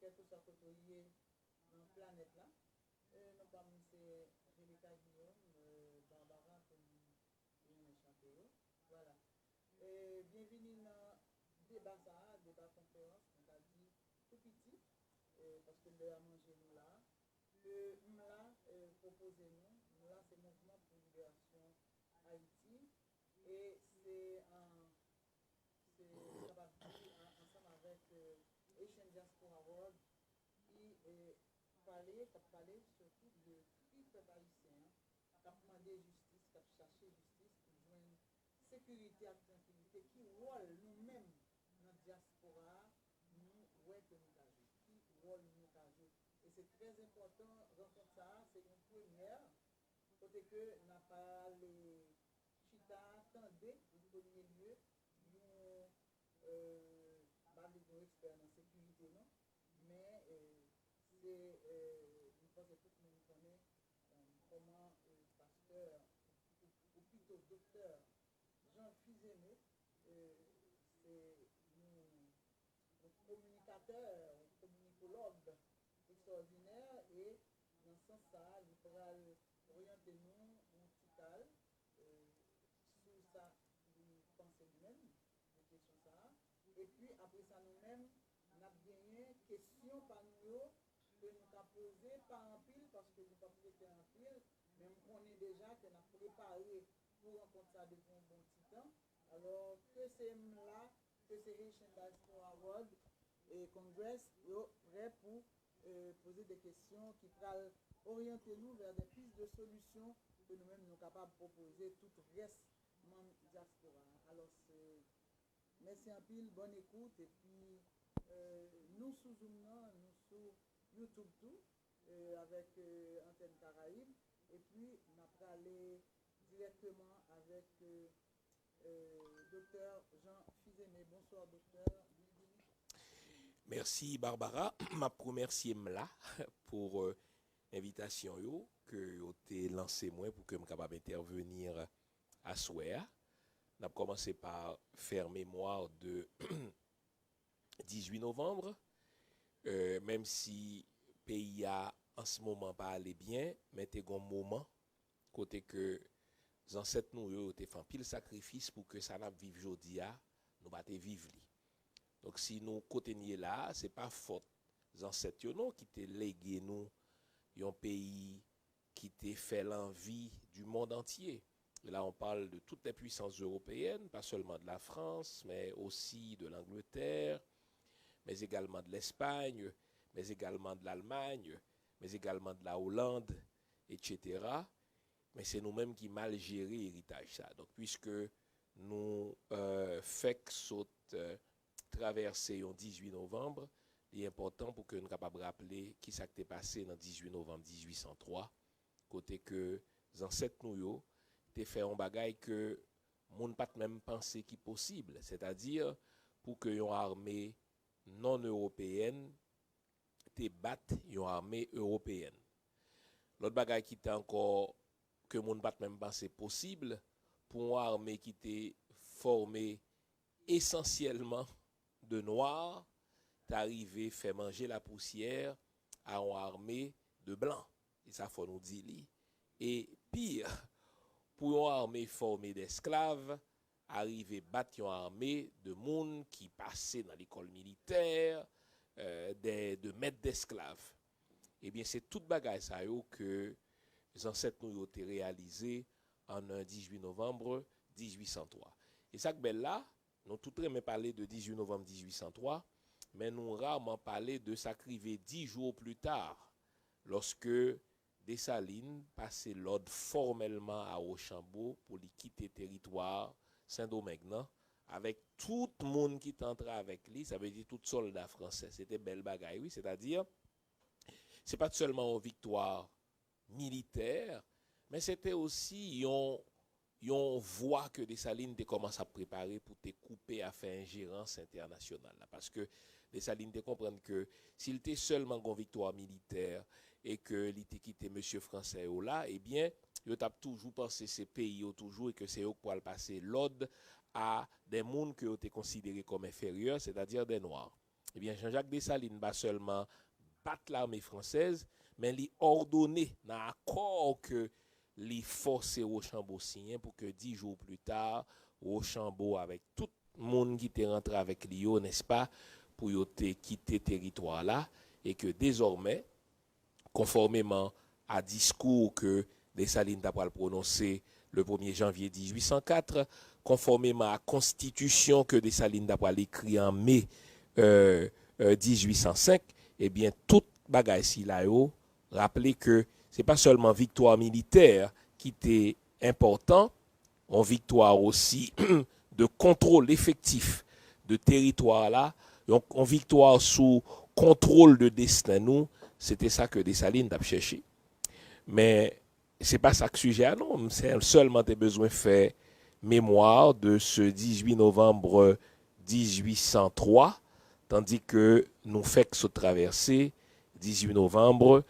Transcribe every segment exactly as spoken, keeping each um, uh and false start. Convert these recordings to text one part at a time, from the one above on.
kèlkeswa kote w ye nan planèt la. E non pa m se Rebecca Guillaume, e, Barbara, ke m renmen chante yo. Vwala. E byenvini nan deba sa a, deba konferans, mwen ka di tou piti, e, paske lè a manje nou la. Ke m la, e, pwopoze nou, m la se Mouvman pou Liberasyon Ayiti, e se, e, se, m kapab di, an-, ansanm avèk, e, Haitian Diaspora World, ki, e, pale, k ap pale sitou de kri pèp ayisyen an, k ap mande jistis, k ap chache jistis pou jwenn sekirite ak trankilite. Ki wòl nou menm nan dyaspora a, nou wè ke nou ka jwe? Ki wòl nou ka jwe? E se trè enpòtan, rankont sa a, se yon premyè, kote ke n ap al chita, tande, an premye lye, yon, e, m pa vle di yon ekspè nan sekirite, non, men, e, se, e, m panse tout moun konnen, e, kòman, e, pastè, ou, ou pito doktè Jean Fils-Aimé, e, se yon, yon kominikatè, yon kominikòlòg ekstwòdinè, e nan sans sa a, li pral oryante nou yon ti kal, e, sou sa li panse li menm de kesyon sa a. Epi, apre sa, nou menm, n ap genyen kesyon pa nou yo ke nou ka poze, pa anpil, paske nou p ap rete anpil, men m konnen deja ke n ap prepare pou rankont sa depi yon bon ti tan. Alò, ke se m la, ke se Haitian Diaspora World e Congress, yo prè pou, e, poze de kesyon ki pral oryante nou vè de pis de solisyon ke nou menm nou kapab pwopoze tout rès manm dyaspora a. Alò, se, mèsi anpil, bòn ekout, epi, e, nou sou Zoom nan, nou sou YouTube tou, e, avèk, e, Antèn Karayib, epi n ap prale dirèkteman avèk, e, e, Doktè Jean Fils-Aimé. Bonswa, Doktè. Byenvini. Mèsi, Barbara. M ap remèsye M la pou, e, envitasyon yo ke yo te lanse mwen pou ke m kapab entèveni aswè a. N ap kòmanse pa fè memwa de dizuit novanm. E, menm si peyi a, an se moman, pa ale byen, men te gon moman kote ke zansèt nou yo, yo te fè anpil sakrifis pou ke sa n ap viv jodi a, nou pa te viv li. Donk, si nou kote n ye la a, se pa fòt zansèt yo non ki te lege nou yon peyi ki te fè lanvi du monde entier. Et là, on parle de toutes les puissances européennes, pas seulement de la France, mais aussi de l'Angleterre, mais également de l'Espagne, mais également de l'Allemagne, mais également de la Hollande, et cetera. Men se nou menm ki mal jere eritaj sa. Donk, puiske nou, e, fèk sot, e, travèse yon dizuit novanm, li enpòtan pou ke nou kapab raple kisa k te pase nan dizuit novanm dizuit san twa, kote ke zansèt nou yo te fè yon bagay ke moun pa t menm panse ki posib, sètadi pou ke yon ame non ewopeyèn te bat yon ame ewopeyèn. Lòt bagay ki te ankò ke moun pa t menm panse posib, pou yon ame ki te fòme esansyèlman de nwa ta rive fè manje lapousyè a yon ame de blan. E sa fò nou di li. E pi, pou yon ame fòme dèsklav arive bat yon ame de moun ki pase nan lekòl militè, euh, de, de mèt dèsklav. Ebyen, se tout bagay sa yo ke zansèt nou yo te reyalize an un dix-huit novembre dix-huit cent trois. E sa k bèl la, nou tout renmen pale de dix-huit novembre dix-huit cent trois, men nou raman pale de sa k rive dix jours plus tard, lòske Desalin pase lòd fòmèlman a Wochanbo pou li kite teritwa Sendomeng nan, avèk tout moun ki t antre avèk li, sa vle di tout sòlda fransè. Se te bèl bagay, wi. Sètadi, se pa t sèlman yon viktwa militè, men se te osi yon, yon vwa ke Desalin te kòmanse ap prepare pou te koupe afè enjerans entènasyonal la. Paske Desalin te konprann ke si l te sèlman gon viktwa militè e ke li te kite mesye fransè yo la, ebyen, yo t ap toujou panse se peyi yo toujou e ke se yo k pral pase lòd a de moun ke yo te konsidere kòm enferyè, sètadi de nwa. Ebyen, Jean-Jacques Dessalines pa sèlman bat lame fransèz, men li òdone nan akò ke li fòse Wochanbo siyen pou ke dis jou pli ta, Wochanbo avèk tout moun ki te rantre avèk li yo, nèspa, pou yo te kite teritwa la, e ke dezòmè, konfòmeman a diskou ke Desalin ta pral pwononse le premye janvye dizuit san kat, konfòmeman a konstitisyon ke Desalin ta pral ekri an me, euh, euh, dizuit san senk, ebyen, tout bagay sila yo raple ke se pa sèlman viktwa militè ki te enpòtan, yon viktwa osi de kontwòl efektif de teritwa la, yon, yon viktwa sou kontwòl de desten nou, se te sa ke Desalin t ap chèche. Men, se pa sa k sijè a, non. M sè-, sèlman te bezwen fè mémoire de ce dix-huit novembre dix-huit cent trois, tandis que nou fèk sot travèse dix-huit novembre,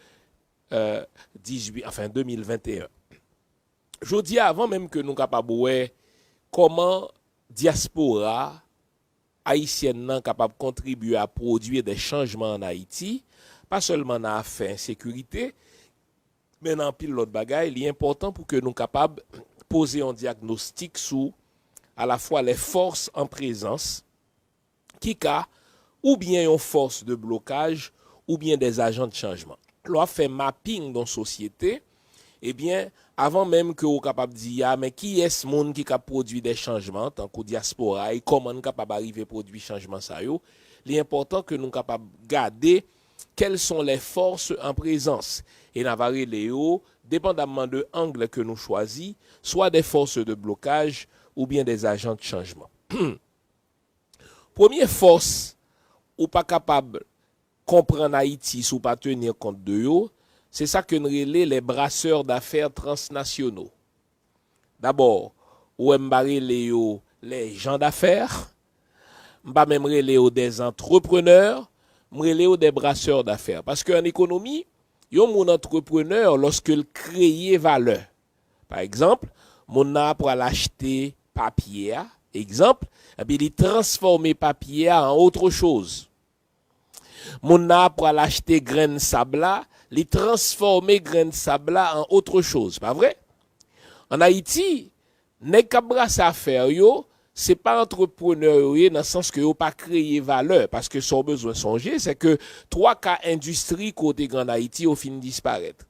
euh, dix-huit, enfin, deux mille vingt et un. Jodi a, avan menm ke nou kapab wè kòman dyaspora ayisyèn nan kapab kontribye a pwodui de chanjman an Ayiti, pa sèlman nan afè ensekirite, men nan anpil lòt bagay, li enpòtan pou ke nou kapab poze yon dyagnostik sou alafwa les forces en présence, ki ka oubyen yon fòs de blokaj oubyen des agents de changement. Lè w ap fè mapping yon sosyete, ebyen, avan menm ke w kapab di, a, men kiyès moun ki ka pwodui de chanjman, tankou dyaspora, e kòman n kapab arive pwodui chanjman sa yo, li enpòtan ke nou kapab gade quelles sont les forces en présence. E n a va rele yo, depandamman de angle ke nou chwazi, swa des forces de blocage oubyen des agents de changement. Premye fòs ou pa kapab konprann Ayiti si w pa tenir kont de yo, se sa ke n rele les brasseurs d'affaires transnationaux. Dabò, ou wè m pa rele yo les gens d'affaires, m pa menm rele yo des entrepreneurs, m rele yo des brasseurs d'affaires. Paske an ekonomi, yon moun antreprenè lòske l kreye valè. Pa egzanp, moun nan ap pral achte papye a, egzanp, epi li transfòme papye a an autre chose. Moun nan ap pral achte grenn sab la, li transfòme grenn sab la an autre chose, pa vre? An Ayiti, nèg k ap brase afè yo, se pa antreprenè yo ye nan sans ke yo pa kreye valè, paske sa w bezwen sonje, se ke twa ka endistri ke w te gen an Ayiti yo fin disparèt.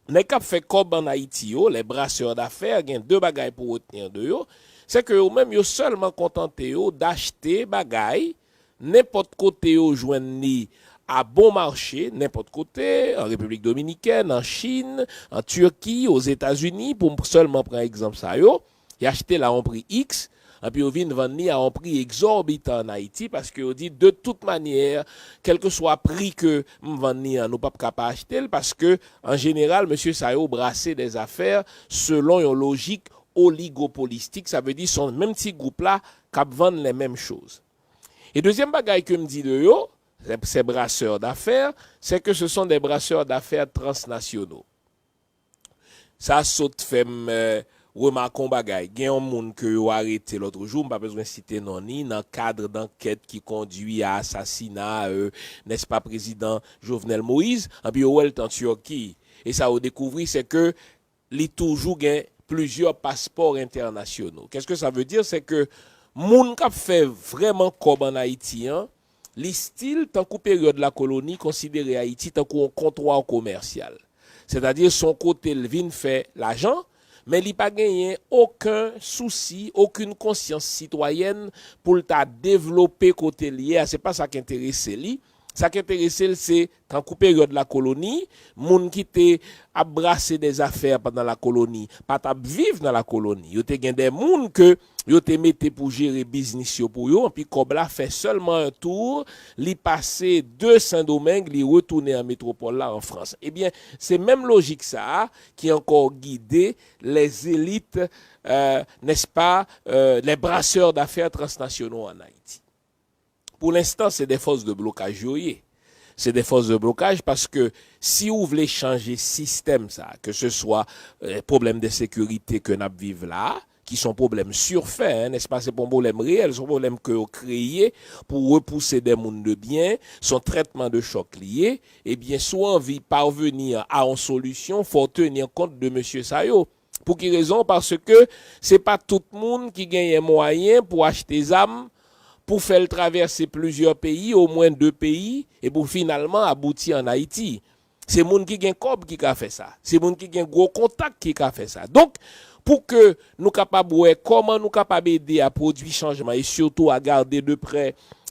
Nèg k ap fè kòb an Ayiti yo, les brasseurs d'affaires, gen de bagay pou retenir de yo, se ke yo menm yo sèlman kontante yo d'achte bagay nenpòt kote yo jwenn li a bon mache, nenpòt kote, an Repiblik Dominikèn, an Chin, an Tiki, Ozetazini, pou m sèlman pran egzanp sa yo, y achte l a yon pri X, epi yo vin vann li a yon pri egzòbitan an Ayiti, paske yo di, de tout manyè, kèlkeswa pri ke m vann li an, nou p ap ka pa achte l, paske, an jeneral, mesye sa yo brase des affaires selon yon lojik oligopolistik, sa vle di se menm ti gwoup la k ap vann les mêmes choses. E dezyèm bagay ke m di de yo, ces brasseurs d'affaires, c'est que ce sont des brasseurs d'affaires transnationaux. Sa sot fè m, eh, remake yon bagay. Gen yon moun ke yo arete lòt jou, m pa bezwen site non ni, nan kad dankèt ki kondui a asasina, eh, nèspa, prezidan Jovenel Moïse, anpi yo wè l t an Tiki. E sa yo dekouvri, se ke li toujou gen plizyè paspò entènasyonal. Qu'est-ce que ça veut dire? Se ke moun k ap fè vrèman kòb an Ayiti an, li still, tankou peryòd lakoloni, konsidere Ayiti tankou yon kontwa komèsyal. Sètadi, se yon kote l vin fè lajan, men li pa genyen okenn sousi, okenn konsyans sitwayèn pou l ta devlope kote l ye a. Se pa sa k enterese li. Sa k enterese l, se, tankou peryòd lakoloni, moun ki te ap brase de zafè pandan lakoloni pa t ap viv nan lakoloni. Yo te gen de moun ke yo te mete pou jere biznis yo pou yo, anpi kòb la fè sèlman yon tou, li pase de Sendomeng, li retounen an metwopòl la, an Frans. Ebyen, se menm lojik sa a ki ankò gide les élites, euh, n'est-ce pas, euh, les brasseurs d'affaires transnationaux en Haïti. Pou lenstan, se de fòs de blokaj yo ye. Se de fòs de blokaj paske si ou vle chanje sistèm sa, ke se swa, eh, pwoblèm de sekirite ke n ap viv la, ki se yon pwoblèm sifè, nèspa, se pa yon pwoblèm reyèl, se yon pwoblèm ke yo kreye pou repouse de moun de byen, se yon trètman de chòk li ye, ebyen, si w anvi parveni a yon solisyon, fò w teni kont de mesye sa yo. Pou ki rezon? Paske se pa tout moun ki genyen mwayen pou achte zam, pou fè l travèse plizyè peyi, omwen de peyi, e pou finalman abouti ann Ayiti. Se moun ki gen kòb ki ka fè sa. Se moun ki gen gwo kontak ki ka fè sa. Donk, pou ke nou kapab wè kòman nou kapab ede a pwodui chanjman e sitou a gade de prè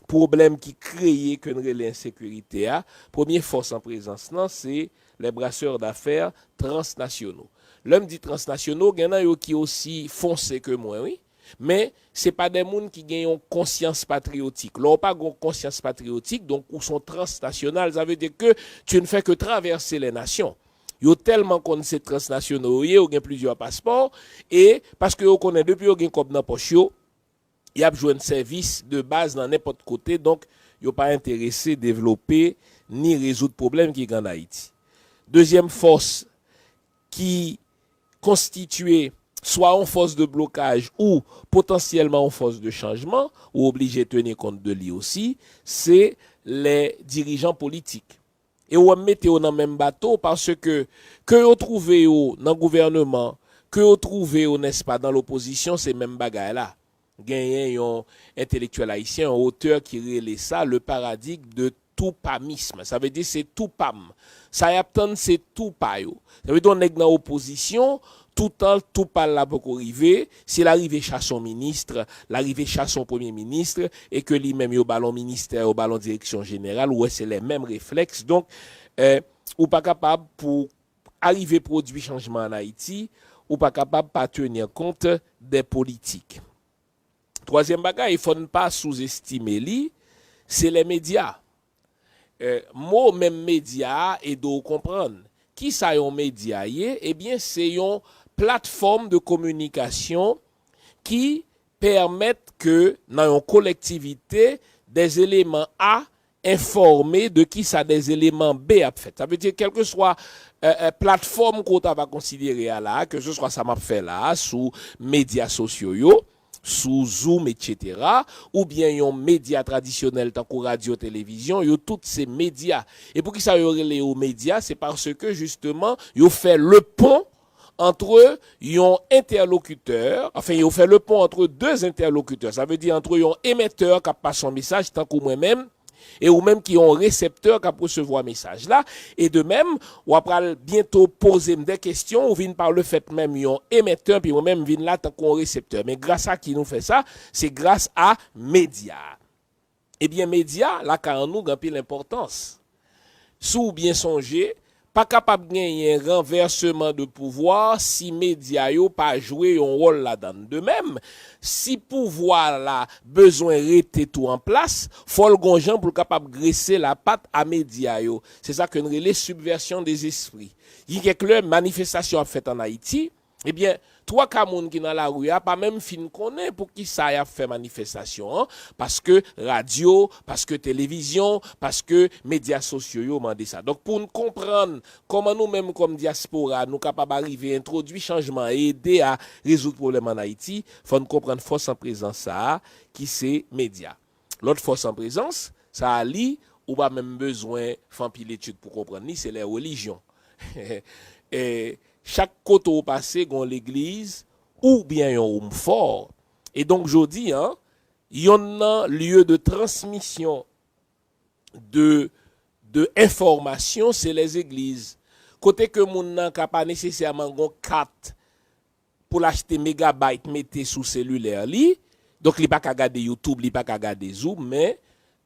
pwoblèm ki kreye ke n rele ensekirite a, premye fòs an prezans lan, se les brasseurs d'affaires transnationaux. Lè m di transnasyonal, gen nan yo ki osi fonse ke mwen, wi. Men, se pa de moun ki gen yon konsyans patriyotik. Lè w pa gen yon konsyans patriyotik, donk ou se yon transnasyonal, sa vle di ke tu ne fais que traverser les nations. Yo tèlman konn se transnasyonal yo ye, yo gen plizyè paspò, e paske yo konnen depi yo gen kòb nan pòch yo, y ap jwenn sèvis de baz nan nenpòt kote, donk yo pa enterese devlope ni rezoud pwoblèm ki gen ann Ayiti. Dezyèm fòs ki konstitye swa yon fòs de blokaj ou potansyèlman yon fòs de chanjman, ou oblije teni kont de li osi, se lè dirijan politik. E w wè m mete yo nan menm bato paske ke yo twouve yo nan gouvèneman, ke yo twouve yo, nèspa, nan lopozisyon, se menm bagay la. Genyen yon entelektyèl ayisyen, yon otè ki rele sa le paradigme de toupamisme. Sa vle di se tou pa m. Sa y ap tann se tou pa yo. Sa vle di yon nèg nan opozisyon, toutan tou pa l la poko rive, si l a rive chase yon minis, l a rive chase yon premye minis, e ke li menm yo ba l yon ministè, yo ba l yon direksyon jeneral, ou wè se lè menm reflèks. Donk, eh, ou pa kapab pou arive pwodui chanjman ann Ayiti, ou pa kapab pa teni kont de politik. Twazyèm bagay, fò n pa souzestime li, se lè medya. Eh, mo menm medya a ede w konprann. Kisa yon medya ye? Ebyen, se yon platfòm de kominikasyon ki pèmèt ke nan yon kolektivite, des éléments A enfòme de kisa des éléments B ap fèt. Sa vle di, kèlkeswa, eh, eh, platfòm ke w ta va konsidere a la, keseswa sa m ap fè la, sou medya sosyo yo, sou Zoom, etsetera, oubyen yon medya tradisyonèl tankou radyo, televizyon, yo tout se medya. E poukisa yo rele yo medya? Se paske, jisteman, yo fè le pon entre yon entèlokitè, enfin, yo fè le pon entre deux interlocuteurs, sa vle di entre yon emetè k ap pase yon mesaj, tankou mwen menm, e ou menm ki yon reseptè k ap resevwa mesaj la, e de menm, w ap pral byento poze m de kesyon, ou vin pa le fèt menm yon emetè, pi mwen menm m vin la tankou yon reseptè. Men gras a ki nou fè sa? Se gras a medya. Ebyen, medya, lakay an nou, gen anpil enpòtans. Si w byen sonje, pa kapab genyen ranvèseman de pouvwa si medya yo pa jwe yon wòl ladan l. De menm, si pouvwa la bezwen rete tou an plas, fò l gon jan pou l kapab grese lapat a medya yo. Se sa ke n rele subversion des esprits. Gen kèk lè, manifestasyon ap fèt ann Ayiti, ebyen, twa ka moun ki nan lari a pa menm fin konnen poukisa y ap fè manifestasyon an, paske radyo, paske televizyon, paske medya sosyo yo mande sa. Donk, pou n konprann kòman nou menm kòm dyaspora, nou kapab arive entwodui chanjman e ede a rezoud pwoblèm ann Ayiti, fò n konprann fòs an prezans sa a, ki se medya. Lòt fòs an prezans, sa a li, ou pa menm bezwen fè anpil etid pou konprann li, se lè relijyon. E chak kote w pase, gon legliz oubyen yon woum fò. E donk, jodi a, yonn nan lye de transmisyon de, de enfòmasyon, se lèzegliz. Kote ke moun nan ka pa nesesèman gon kat pou l achte megabayt mete sou selilè li, donk li pa ka gade YouTube, li pa ka gade Zoom, men,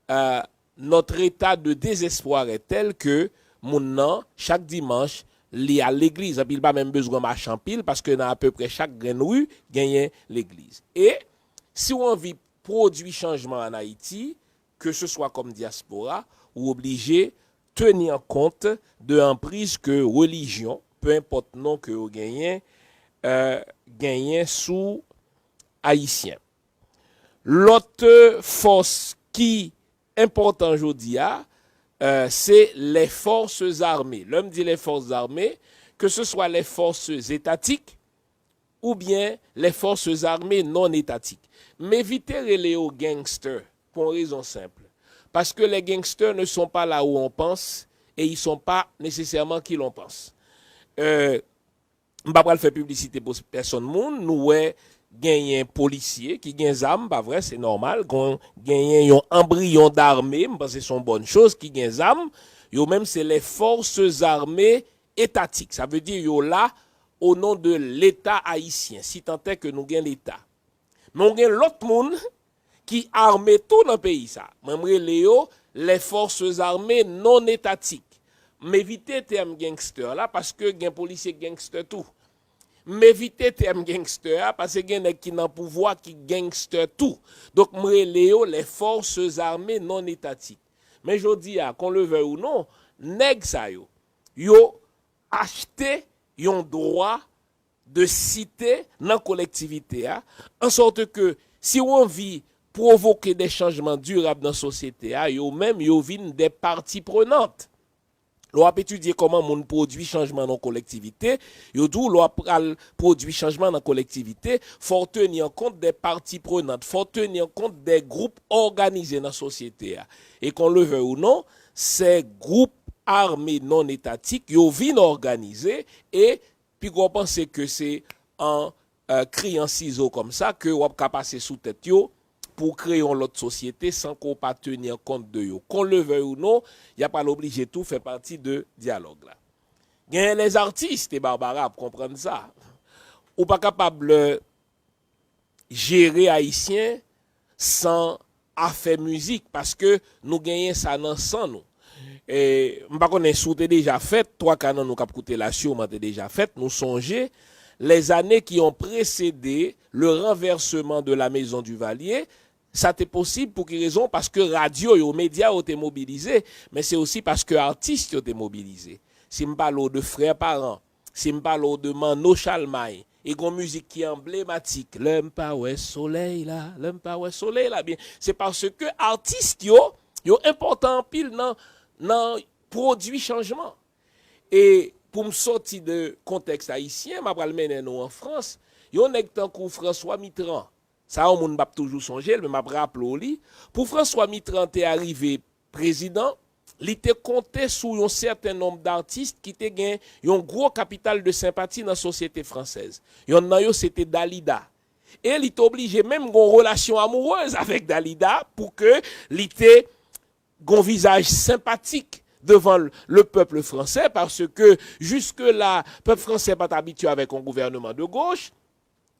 euh, notre état de désespoir est tel que moun nan, chak dimanch, li al legliz. Epi l pa menm bezwen mache anpil, paske nan apeprè chak grenn ri, genyen legliz. E si w anvi pwodui chanjman ann Ayiti, keseswa kòm dyaspora, ou oblije teni an kont de anpriz ke relijyon, pe enpòt non ke yo genyen, euh, genyen sou Ayisyen. Lòt, euh, fòs ki enpòtan jodi a, euh, se les forces armées. Lè m di les forces armées, keseswa les forces étatiques, ou byen les forces armées non étatiques. M evite rele yo gangster pou yon rezon senp. Paske les gangsters ne sont pas là où on pense et ils sont pas nécessairement qui l'on pense. Euh, m pa pral fè piblisite pou pèsonn moun, nou wè genyen polisye ki gen zam, pa vre, se nòmal, gon- genyen yon anbriyon dame, m panse se yon bòn choz, ki gen zam, yo menm se les forces armées étatiques. Sa vle di yo la au nom de l'État haïtien, si tant est que nou gen Leta. Men w gen lòt moun ki ame tou nan peyi sa. Mwen, m rele yo les forces armées non étatiques. M evite tèm gangster la paske gen polisye gangster tou. M evite tèm gangster a paske gen nèg ki nan pouvwa ki gangster tou. Donk, m rele yo les forces armées non étatiques. Men jodi a, qu'on le veuille ou non, nèg sa yo, yo achte yon dwa de cité nan kolektivite a, en sorte que si w anvi pwovoke de chanjman dirab nan sosyete a, yo menm yo vin de partie prenante. Lè w ap etidye kòman moun pwodui chanjman nan kolektivite, yo di w lè w ap pral pwodui chanjman nan kolektivite, fò w teni an kont de partie prenante, fò w teni an kont de gwoup òganize nan sosyete a. E qu'on le veuille ou non, se gwoup ame non etatik yo vin òganize e pi gwo panse ke se an kriyan sizo kòmsa ke w ap ka pase sou tèt yo pou w kreye yon lòt sosyete san ke w pa teni an kont de yo. Qu'on le veuille ou non, y ap al oblije tou fè pati de dyalòg la. Genyen lèzartis, e Barbara ap konprann sa. Ou pa kapab jere Ayisyen san afè mizik, paske nou genyen sa nan san nou. E, m pa konnen si w te deja fèt, twa ka nan nou k ap koute la siman te deja fèt, nou sonje les années qui ont précédé le renversement de la maison Duvalier. Sa te posib pou ki rezon? Paske radyo yo, medya yo te mobilize, men se osi paske atis yo te mobilize. Si m pale w de Frè Paran, si m pale w de Manno Chalmay, e gon mizik ki anblematik, lè m pa wè solèy la, lè m pa wè solèy la, byen, se paske atis yo, yo enpòtan anpil nan, nan pwodui chanjman. E pou m sòti de kontèks ayisyen, m ap pral mennen nou an Frans, yon nèg tankou François Mitterrand, sa yon moun m ap toujou sonje l, men m ap raple w li, pou François Mitterrand te arive prezidan, li te konte sou yon sèten nonb datis ki te gen yon gwo kapital de senpati nan sosyete fransèz. Yonn nan yo se te Dalida. E li te oblije menm gon relasyon amourèz avèk Dalida pou ke li te gon vizaj senpatik devan le peuple français, paske jiske la, pèp fransè pa t abitye avèk yon gouvèneman de goch.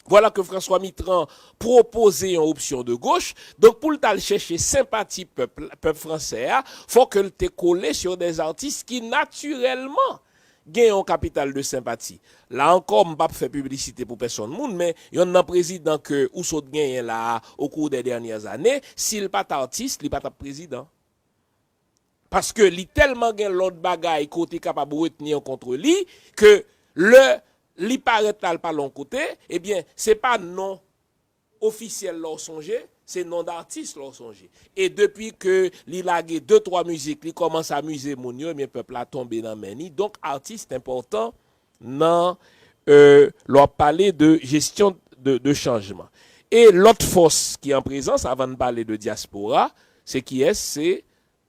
Vwala ke François Mitterrand pwopoze yon opsyon de goch. Donk, pou l t al chèche senpati pèp, pèp fransè a, fò ke l te kole sur des artistes ki natirèlman gen yon kapital de senpati. La ankò, m p ap fè piblisite pou pèsonn moun, men yonn nan prezidan ke ou sot genyen la a, au cours des dernières années, si l pa t atis, li pa t ap prezidan. Paske li tèlman gen lòt bagay ke w te kapab retenir contre li, ke lè li parèt la, l pale yon kote, ebyen, se pa non ofisyèl la w sonje, se non datis la w sonje. E depi ke li lage de twa mizik, li kòmanse amize moun yo, ebyen, pèp la tonbe nan men li. Donk, atis enpòtan nan, euh, lè w ap pale de jesyon de, de chanjman. E lòt fòs ki an prezans, avan n pale de dyaspora, se kiyès? Se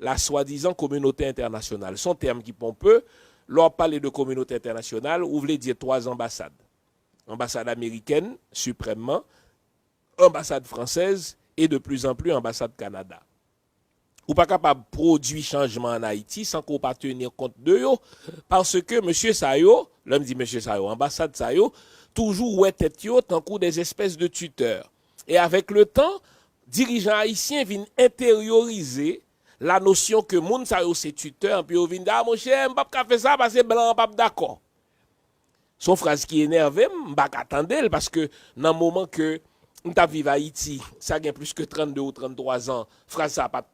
la swadizan kominote entènasyonal. Se yon tèm ki ponpe. Lè w ap pale de kominote entènasyonal, ou vle di twa anbasad. Anbasad amerikèn, siprèmman, anbasad fransèz e de plus en plus anbasad Kanada. Ou pa kapab pwodui chanjman ann Ayiti san ke w pa teni kont de yo, paske mesye sa yo, lè m di mesye sa yo, anbasad sa yo, toujou wè tèt yo tankou des espèces de tuteurs. E avèk le tan, dirijan ayisyen vin enteryorize la notion ke moun sa yo se tutè, anpi yo vin di, a monchè, m p ap ka fè sa paske blan an p ap dakò. Se yon fraz ki enève m, m pa ka tande l, paske nan moman ke m t ap viv Ayiti, sa gen plis ke trannde ou tranntwa zan, fraz sa pa t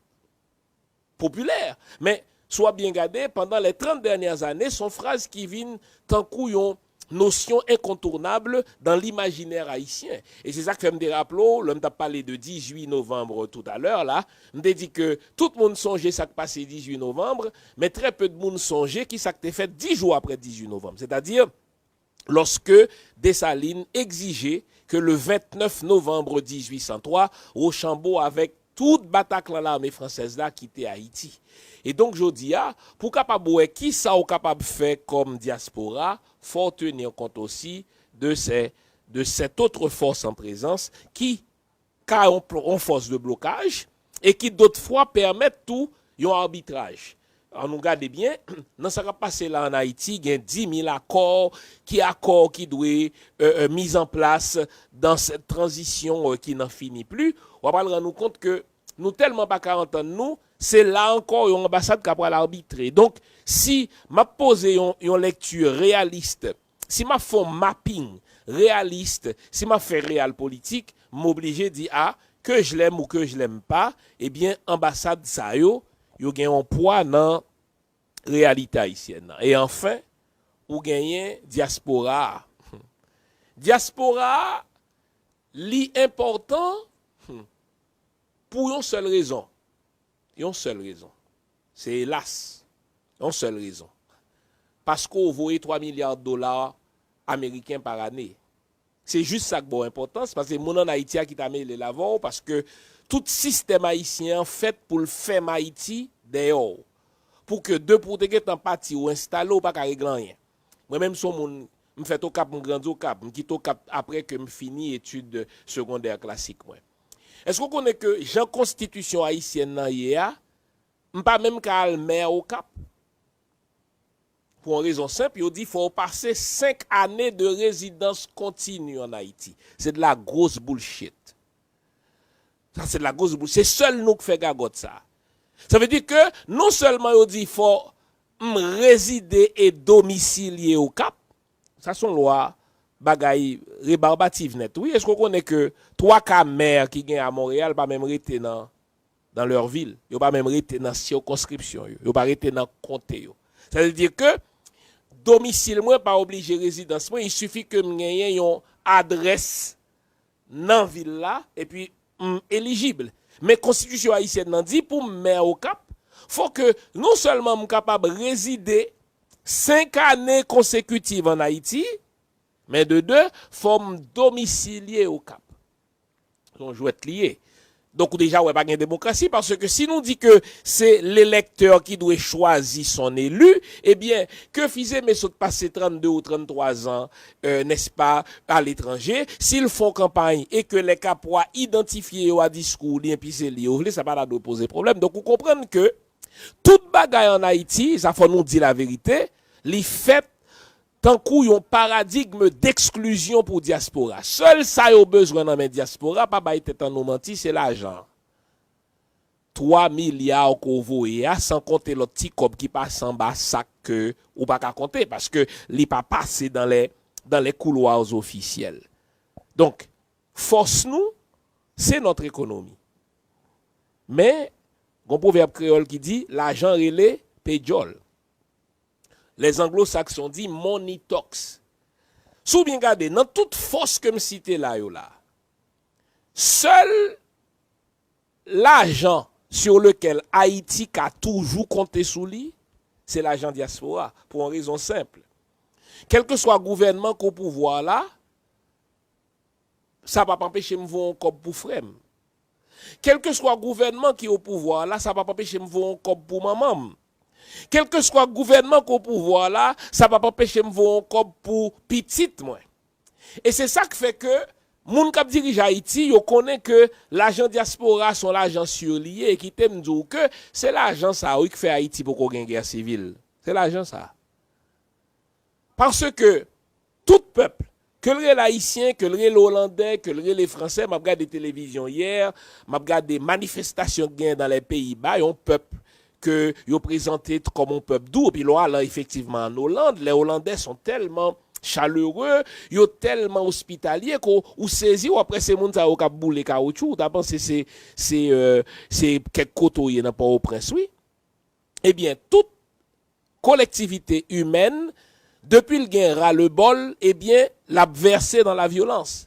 popilè. Men, si w ap byen gade, pandan les trente dernières années, se yon fraz ki vin tankou yon notion incontournable dans l'imaginaire haïtien. E se sa k fè m te raple w, lè m t ap pale de dizuit novanm toutalè la, m te di ke tout moun sonje sa k pase dizuit novanm, men trè pe de moun sonje ki sa k te fèt dis jou apre dizuit novanm. Sètadi, lorsque Dessalines exigeait que le vingt-neuf novembre dix-huit cent trois, Rochambeau avec tout Bataklan lame fransèz la kite Ayiti. E donk, jodi a, pou kapab wè ki sa w kapab fè kòm dyaspora, fò w tenir kont osi de se, de cette autre force en présence ki ka yon, yon fòs de blokaj e ki dòt fwa pèmèt tou yon arbitraj. An nou gade byen, nan sa k ap pase la ann Ayiti, gen dis mil akò, ki akò ki dwe euh, euh, mis en place dans cette transition euh, qui n'en finit plus, w ap al rann ou kont ke nou tèlman pa ka antann nou, se la ankò yon anbasad k ap pral arbitre. Donk, si m ap poze yon, yon lèkti reyalis, si m ap fè yon mapping reyalis, si m ap fè real politik, m oblije di a, ke je l'aime ou ke je l'aime pas, ebyen, anbasad sa yo, yo gen yon pwa nan reyalite ayisyèn nan. E anfen, ou genyen dyaspora a. Dyaspora a, li enpòtan hmm, pou yon sèl rezon. Yon sèl rezon. Se elas. Yon sèl rezon. Paske w voye twa milya dola ameriken pa ane. Se jis sa k ba w enpòtans, paske moun ann Ayiti a ki ta mele l avè w, paske tout sistèm ayisyen an fèt pou l fèmen Ayiti dèyè w. Pou ke depi w te gentan pati, ou enstale, ou pa ka regle anyen. Mwen menm, se yon moun, m fèt Okap, m grandi Okap, m kite Okap apre ke m fini etid segondè klasik mwen. Èske w konnen ke jan konstitisyon ayisyèn nan ye a, m pa menm ka al mè Okap? Pou yon rezon senp, yo di fò w pase senk ane de rezidans kontini ann Ayiti. Se de la grosse bullshit. Sa se de la grosse bullshit. Se sèl nou k fè gagòt sa. Sa vle di ke non sèlman yo di fò m rezide e domisilye Okap, sa se yon lwa bagay rebarbatif nèt. Wi, èske w konnen ke twa ka mè ki gen a Monreyal pa menm rete nan, nan lè vil? Yo pa menm rete nan sikonskripsyon yo. Yo pa rete nan konte yo. Sa vle di ke domisil mwen pa oblije rezidans mwen, il suffit ke m genyen yon adrès nan vil la, epi m elijib. Men konstitisyon ayisyèn nan di pou m mè Okap, fò ke non sèlman m kapab rezide senk ane konsekitiv ann Ayiti, men de de, fò m domisilye Okap. Se yon jwèt li ye. Donk, ou deja wè pa gen demokrasi, paske si nou di ke se lelektè ki dwe chwazi son eli, ebyen, ke Fils-Aimé sot pase trannde ou tranntwa zan, euh, n'est-ce pas, aletranje, si l fè yon kanpay e ke lè Kapwa idantifye yo a diskou li, enpi se li yo vle, sa pa ta dwe poze pwoblèm. Donk, ou konprann ke tout bagay ann Ayiti, sa fò nou di laverite, li fèt tankou yon paradigm d'exclusion pou dyaspora. Sèl sa yo bezwen nan men dyaspora, pa bay tèt an nou manti, se lajan. Twa milya ke w voye a, san konte lòt ti kòb ki pase anba sak ke ou pa ka konte, paske li pa pase dans les, dans les couloirs officiels. Donk, fòs nou, se notre économie. Men, gon pwovèb kreyòl ki di, lajan rele pe djòl. Les anglo-saxons di money talks. Si w byen gade, nan tout fòs ke m site la yo la, sèl lajan sur lequel Ayiti ka toujou konte sou li, se lajan dyaspora, pou yon rezon senp. Kèlkeswa gouvènman ki o pouvwa la, sa p ap anpeche m voye yon kòb pou frè m. Kèlkeswa gouvènman ki o pouvwa la, sa p ap anpeche m voye yon kòb pou manman m. Kèlkeswa gouvènman ki o pouvwa la, sa p ap anpeche m voye yon kòb pou pitit mwen. E se sa k fè ke moun k ap dirije Ayiti, yo konnen ke lajan dyaspora se yon lajan si li ye, e kite m di w ke se lajan sa a, wi, k fè Ayiti poko gen gè sivil. Se lajan sa a. Paske tout pèp, ke l rele ayisyen, ke l rele olandè, ke l rele fransè, m ap gade televizyon yè, m ap gade manifestasyon k genyen dans les Pays-Bas, yon pèp ke yo prezante kòm yon pèp dou, epi lè w al efektivman an Oland, les Hollandais sont tellement chaleureux, yo tèlman ospitalye ke w, ou sezi, w ap wè se moun sa yo k ap boule kawotchou, ou ta panse se, se, euh, se kèk kote w ye nan Pòtoprens, wi. Ebyen, tout kolektivite imèn, depi l gen ras-le-bol, ebyen, l ap vèse nan lavyolans.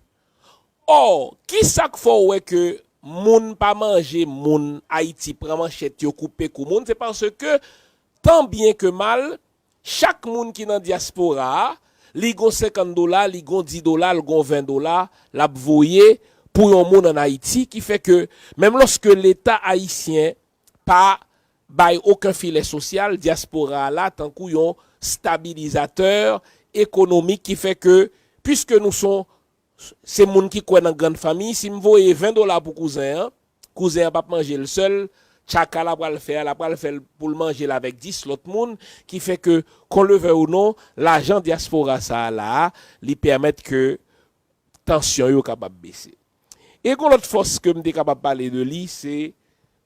Ò, kisa k fè w wè ke moun pa manje moun, Ayiti pran manchèt, yo koupe kou moun? Se paske, tan byen ke mal, chak moun ki nan dyaspora a, Li gon senkant dola, li gon dis dola, li gon ven dola, l ap voye pou yon moun ann Ayiti, ki fè ke menm lòske Leta ayisyen pa bay okenn filè sosyal, dyaspora a la tankou yon stabilizatè ekonomik ki fè ke, piske nou son, se moun ki kwè nan grann fanmi, si m voye ven dola pou kouzen an, kouzen an p ap manje l sèl, tchaka l ap pral fè a, l ap pral fè l pou l manje l avèk dis lòt moun, ki fè ke, qu'on le veuille ou non, lajan dyaspora sa a la a, li pèmèt ke tansyon yo kapab bese. E gon lòt fòs ke m te kapab pale de li, se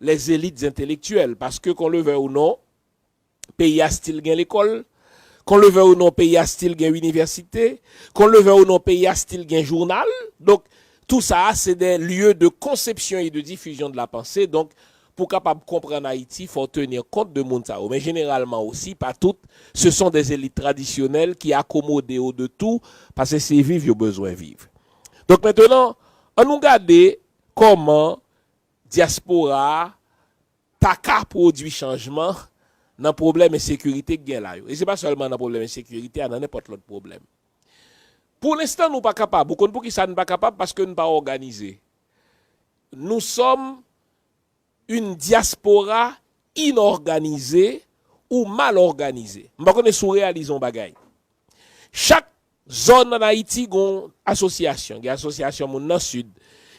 les élites intellectuelles, paske, qu'on le veuille ou non, peyi a still gen lekòl, qu'on le veuille ou non, peyi a still gen inivèsite, qu'on le veuille ou non, peyi a still gen jounal. Donk, tou sa a, se des lieux de conception et de diffusion de la pensée. Donk, pou kapab konprann Ayiti, fò w tenir kont de moun sa yo. Men jeneralman osi, pa tout, ce sont des élites traditionnelles ki akomode yo de tou, paske se viv yo bezwen viv. Donk, mentenan, ann nou gade kòman dyaspora a ta ka pwodui chanjman nan pwoblèm ensekirite k gen la yo. E se pa sèlman nan pwoblèm ensekirite a, nan nenpòt lòt pwoblèm. Pou lenstan, nou pa kapab. Ou konn poukisa nou pa kapab? Paske nou pa òganize. Nous sommes une diaspora inorganisée ou mal organisée. M pa konnen si w reyalize yon bagay. Chak zòn ann Ayiti gon asosyasyon. Gen asosyasyon moun nan Sid,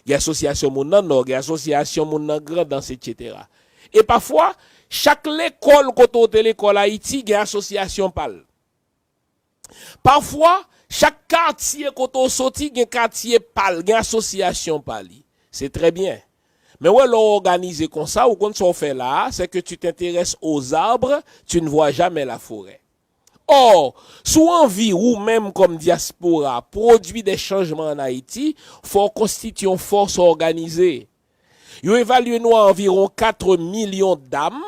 gen asosyasyon moun nan Nò, gen asosyasyon moun nan Grandans, etsetera. E pafwa, chak lekòl kote w te lekòl Ayiti gen asosyasyon pa l. Pafwa, chak katye kote w soti gen katye pa l, gen asosyasyon pa li. Se trè byen. Men wè, lè w òganize konsa, ou konn sa w fè la a, c'est que tu t'intéresses aux arbres, tu ne vois jamais la forêt. Ò, si w anvi, ou menm kòm dyaspora, pwodui de chanjman ann Ayiti, fò w konstitye yon fòs òganize. Yo evalye nou a anviwon kat milyon dam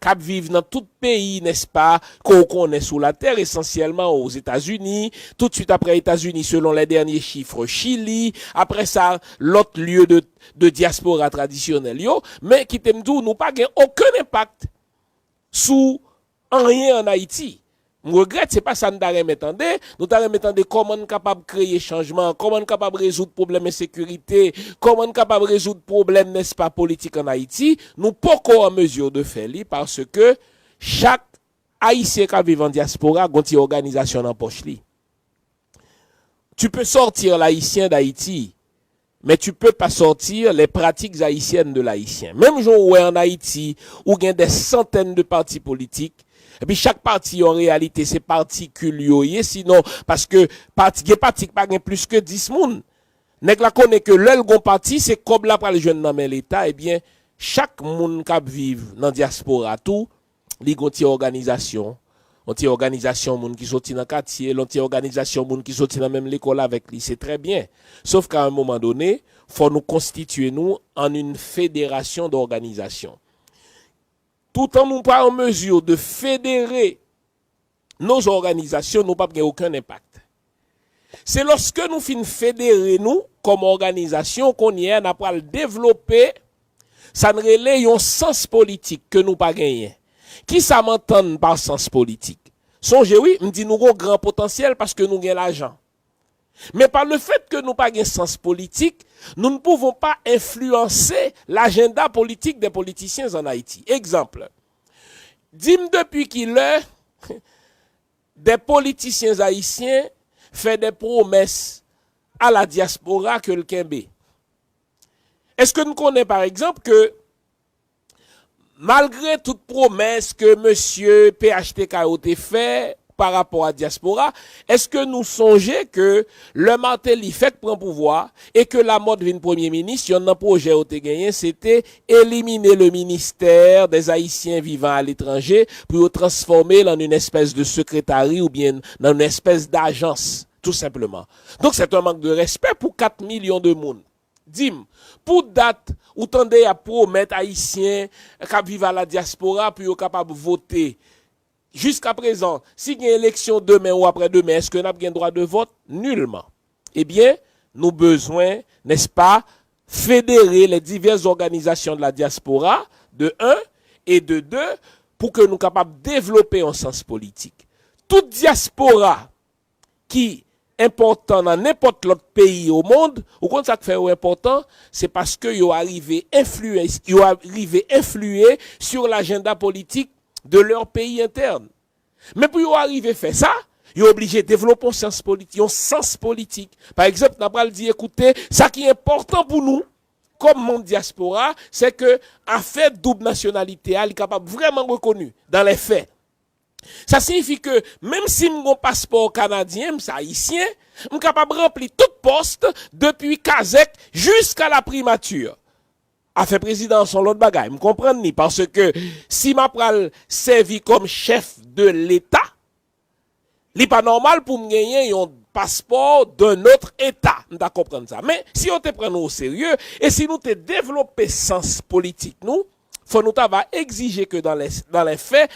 k ap viv nan tout peyi, nèspa, ke w konnen sou latè, esansyèlman Ozetazini, toutswit apre Etazini, selon les derniers chiffres, Chili, apre sa, lòt lye de, de dyaspora tradisyonèl yo, men kite m di w, nou pa gen okenn enpak sou anyen ann Ayiti. M regrèt, se pa sa n ta renmen tande. Nou ta renmen tande kòman n kapab kreye chanjman, kòman n kapab rezoud pwoblèm ensekirite, kòman n kapab rezoud pwoblèm, nèspa, politik ann Ayiti. Nou poko an mezi de fè li paske chak Ayisyen k ap viv an dyaspora gon ti òganizasyon nan pòch li. Tu peux sortir l'Haïtien d'Haïti, mais tu peux pas sortir les pratiques haïtiennes de l'Haïtien. Menm jan w wè ann Ayiti, ou gen des centaines de partis politiques, epi chak pati an reyalite se partikil yo ye, sinon, paske pati, gen pati k pa gen plis ke dis moun. Nèg la konnen ke lè l gon pati, se kòb la pral jwenn nan men Leta, ebyen, chak moun k ap viv nan dyaspora tou, li gon ti òganizasyon, yon ti òganizasyon moun ki soti nan katye l, yon ti òganizasyon moun ki soti nan menm lekòl avèk li, se trè byen. Sof ke a yon moman done, fò nou konstitye nou an une fédération d'organisations. Toutan nou pa an mezi de federe nos organizations, nou p ap gen okenn enpak. Se lòske nou fin federe nou kòm òganizasyon, kounye a n a pral devlope sa n rele yon sans politik ke nou pa genyen. Kisa m antann pa sans politik? Sonje wi, m di nou gon gran potansyèl paske nou gen lajan. Men pa le fait que nou pa gen sans politik, nous ne pouvons pas influencer l'agenda politique des politiciens en Haïti. Egzanp, di m depi ki lè des politiciens haïtiens fè des promesses à la diaspora ke l kenbe. Èske n konnen, pa egzanp, ke malgre tout pwomès ke mesye P H T K yo te fè pa rapò a dyaspora, èske nou sonje ke lè Martelly fèk pran pouvwa e ke Lamothe vin premye minis, yonn nan pwojè yo te genyen, se te éliminer le ministère des Haïtiens vivant à l'étranger pou yo transfòme l an une espèce de secrétariat oubyen nan une espèce d'agence, tout simplement. Donc, c'est un manque de respect pour quatre millions de moun. Di m, pou dat, ou tande y ap pwomèt Ayisyen k ap viv a la dyaspora pou yo kapab vote. Jiskaprezan, si gen eleksyon demen ou aprèdemen, èske n ap gen dwa de vòt? Nilman. Ebyen, nou bezwen, nèspa, federe les diverses organisations de la diaspora, de un, et de deux, pou ke nou kapab devlope yon sans politik. Tout dyaspora ki enpòtan nan nenpòt lòt peyi o mond, ou konn sa k fè yo enpòtan? Se paske yo arive enfliye, yo arive enfliye sur l'agenda politique de leur pays interne. Men pou yo arive fè sa, yo oblije devlope yon sans politik, yon sans politik. Pa egzanp, n a pral di, ekoute, sa ki enpòtan pou nou, kòm manm dyaspora, se ke afè doub nasyonalite a, li kapab vrèman rekoni dans les faits. Sa siyifi ke menm si m gon paspò kanadyen, m se ayisyen, m kapab ranpli tout pòs depi kazèk jiska la primati. Afè prezidan an se yon lòt bagay. M konprann li, paske si m ap pral sèvi kòm chèf de leta, li pa nòmal pou m genyen yon paspò d'un autre État. M ta konprann sa. Men, si yo te pran nou o serye, e si nou te devlope sans politik nou, fò nou ta va egzije ke dans les, dans les faits,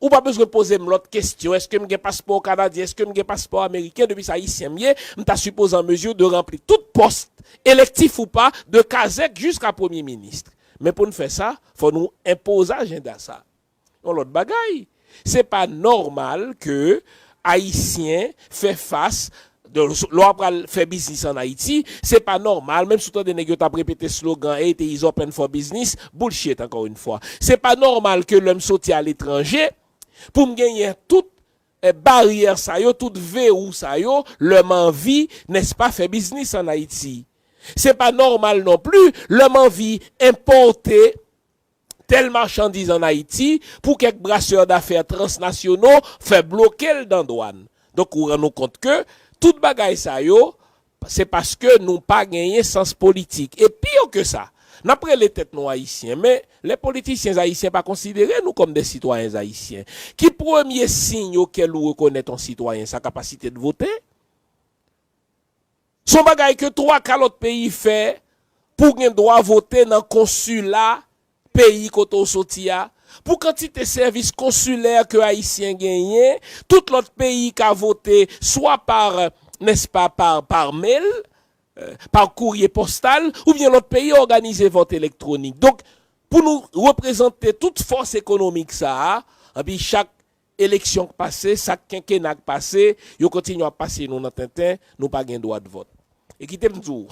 ou pa bezwen poze m lòt kesyon, èske m gen paspò kanadyen, èske m gen paspò ameriken, depi se ayisyen m ye, m ta sipoze an mezi de ranpli tout pòs, elektif ou pa, de kazèk jiska premye minis. Men pou n fè sa, fò nou enpoze ajanda sa. Yon lòt bagay, se pa nòmal ke ayisyen fè fas, de, lè w ap pral fè biznis an Ayiti, se pa nòmal, menm si w tande nèg yo t ap repete slogan "Haiti is open for business", bullshit, encore une fois. Se pa nòmal ke lè m soti aletranje, pou m genyen tout, eh, baryè sa yo, tout verou sa yo, lè m anvi, nèspa, fè biznis an Ayiti. Se pa nòmal non pli, lè m anvi enpòte tèl machandiz an Ayiti, pou kèk brasè dafè transnasyonal fè bloke l nan dwàn. Donk, ou rann ou kont ke tout bagay sa yo, se paske nou pa genyen sans politik. E pi ke sa, n ap rele tèt nou ayisyen, men lè politisyen ayisyen pa konsidere nou kòm de sitwayen ayisyen. Ki premye siy okenn ou rekonèt yon sitwayen? Sa kapasite de vote. Se yon bagay ke twa ka lòt peyi fè pou gen dwa vote nan konsila peyi kote w soti a. Pou kantite sèvis konsilè ke ayisyen genyen, tout lòt peyi ka vote swa pa, nèspa, pa, pa mèl, eh, pa kourye pòstal, oubyen lòt peyi òganize vòt elektwonik. Donk, pou nou reprezante tout fòs ekonomik sa a, anpi chak eleksyon k pase, sak kenkena k pase, yo kontinye ap pase nou nan tenten, nou pa gen dwa de vòt. E kite m di w,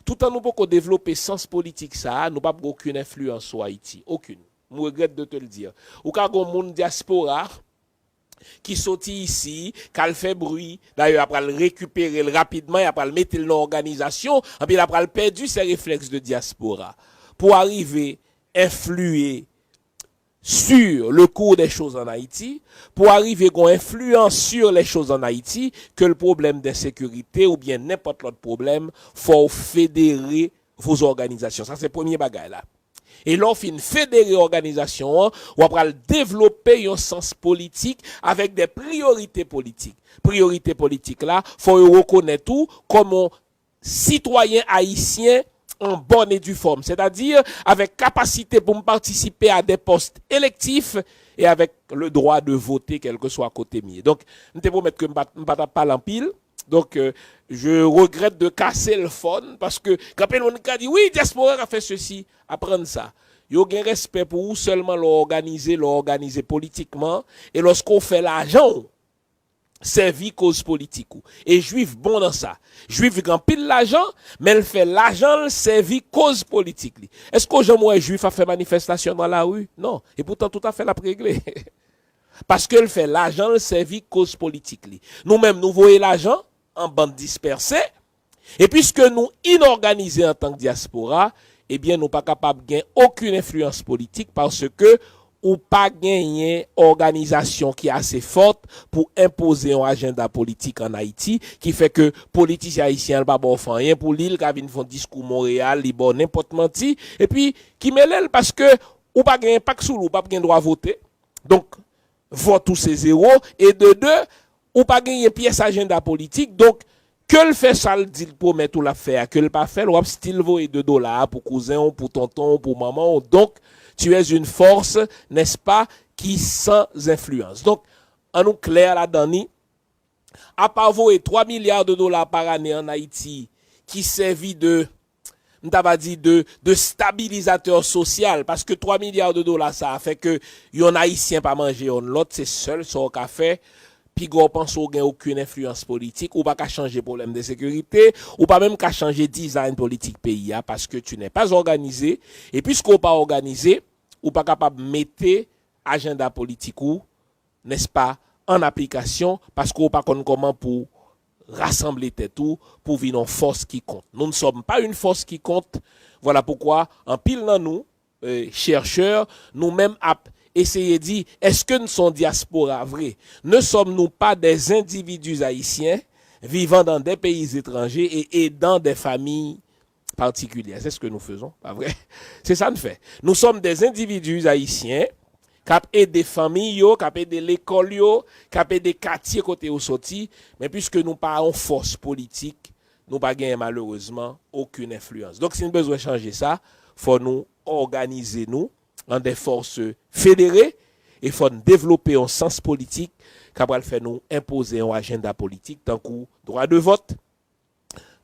toutan nou poko devlope sans politik sa a, nou p ap gen okenn enfliyans sou Ayiti. Okenn. M regrèt de te le dire. Ou ka gen yon moun dyaspora ki soti isi, k al fè bri, dayè, y a pral rekipere l rapidman, y a pral mete l nan òganizasyon, anpi l a pral pèdi se reflèks de dyaspora. Pou arive enfliye sur le cours des choses en Haïti, pou arive gon enfliyans sur les choses en Haïti, ke l pwoblèm de ensekirite oubyen nenpòt lòt pwoblèm, fò w federe vos òganizasyon. Sa se premye bagay la. E lè w fin federe òganizasyon an, w ap pral devlope yon sans politik avèk de priyorite politik. Priyorite politik la, fò yo rekonèt ou kòm yon sitwayen ayisyen an bòn e di fòm, sètadi avèk kapasite pou m patisipe a de pòs elektif e avèk le dwa de vote kèlkeswa kote m ye. Donk, m te pwomèt ke m pa, m pa t ap pale anpil. Donk, euh, je regrèt de kase l fòn, paske gen anpil moun ka di, "Wi, dyaspora ka fè sesi." Aprann sa. Yo gen respè pou ou sèlman lè w òganize, lè w òganize politikman, e lòske w fè lajan w sèvi koz politik ou. E Jwif bon nan sa. Jwif gen anpil lajan, men l fè lajan l sèvi koz politik li. Èske w janm wè Jwif ap fè manifestasyon nan lari? Non. E poutan, toutafè, l ap regle. Paske l fè lajan l sèvi koz politik li. Nou menm, nou voye lajan an bann dispèse, e piske nou inòganize antank dyaspora, ebyen, nou pa kapab gen okenn enfliyans politik paske ou pa genyen òganizasyon ki ase fòt pou enpoze yon ajanda politik an Ayiti, ki fè ke politisyen ayisyen an pa ba w fè anyen pou li, li ka vin fè yon diskou Monreyal, li ba w nenpòt manti, epi ki mele l, paske ou pa gen enpak sou li, ou p ap gen dwa vote. Donk, vòt ou se zewo, e de de, ou pa genyen pyès ajanda politik, donk, ke l fè sa l di l pwomèt ou l ap fè a, ke l pa fè l, w ap still voye de dola a pou kouzen w, pou tonton w, pou manman w. Donk, tu es une force, n'est-ce pas, qui sans influence. Donk, ann nou klè ladan li, apa voye twa milya de dola par ane an Ayiti, ki sèvi de, m ta va di, de, de stabilizatè sosyal, paske twa milya de dola sa a fè ke yon Ayisyen pa manje yon lòt, se sèl sa w ka fè, piga w panse w gen okenn enfliyans politik, ou pa ka chanje pwoblèm de sekirite, ou pa menm ka chanje design politik peyi a, paske tu n'es pas organisé, e piske w pa òganize, ou pa kapab mete ajanda politik ou, nèspa, an aplikasyon, paske w pa konn kòman pou rasanble tèt ou, pou vin yon fòs ki kont. Nous ne sommes pas une force qui compte. Voilà pourquoi, anpil nan nou, euh, chercheurs, nou menm ap eseye di, èske n se yon dyaspora vre? Ne sommes-nous pas des individus haïtiens vivant dans des pays étrangers et aidant des familles particulières? C'est ce que nous faisons, pas vrai? C'est ça nous fait. Nous sommes des individus haïtiens k ap ede fanmi yo, k ap ede lekòl yo, k ap ede katye kote yo soti, men piske nou pa yon fòs politik, nou pa genyen malerezman okenn enfliyans. Donk, si n bezwen chanje sa, fò nou òganize nou an de fòs federe e fò n devlope yon sans politik k ap pral fè nou enpoze yon ajanda politik tankou dwa de vòt,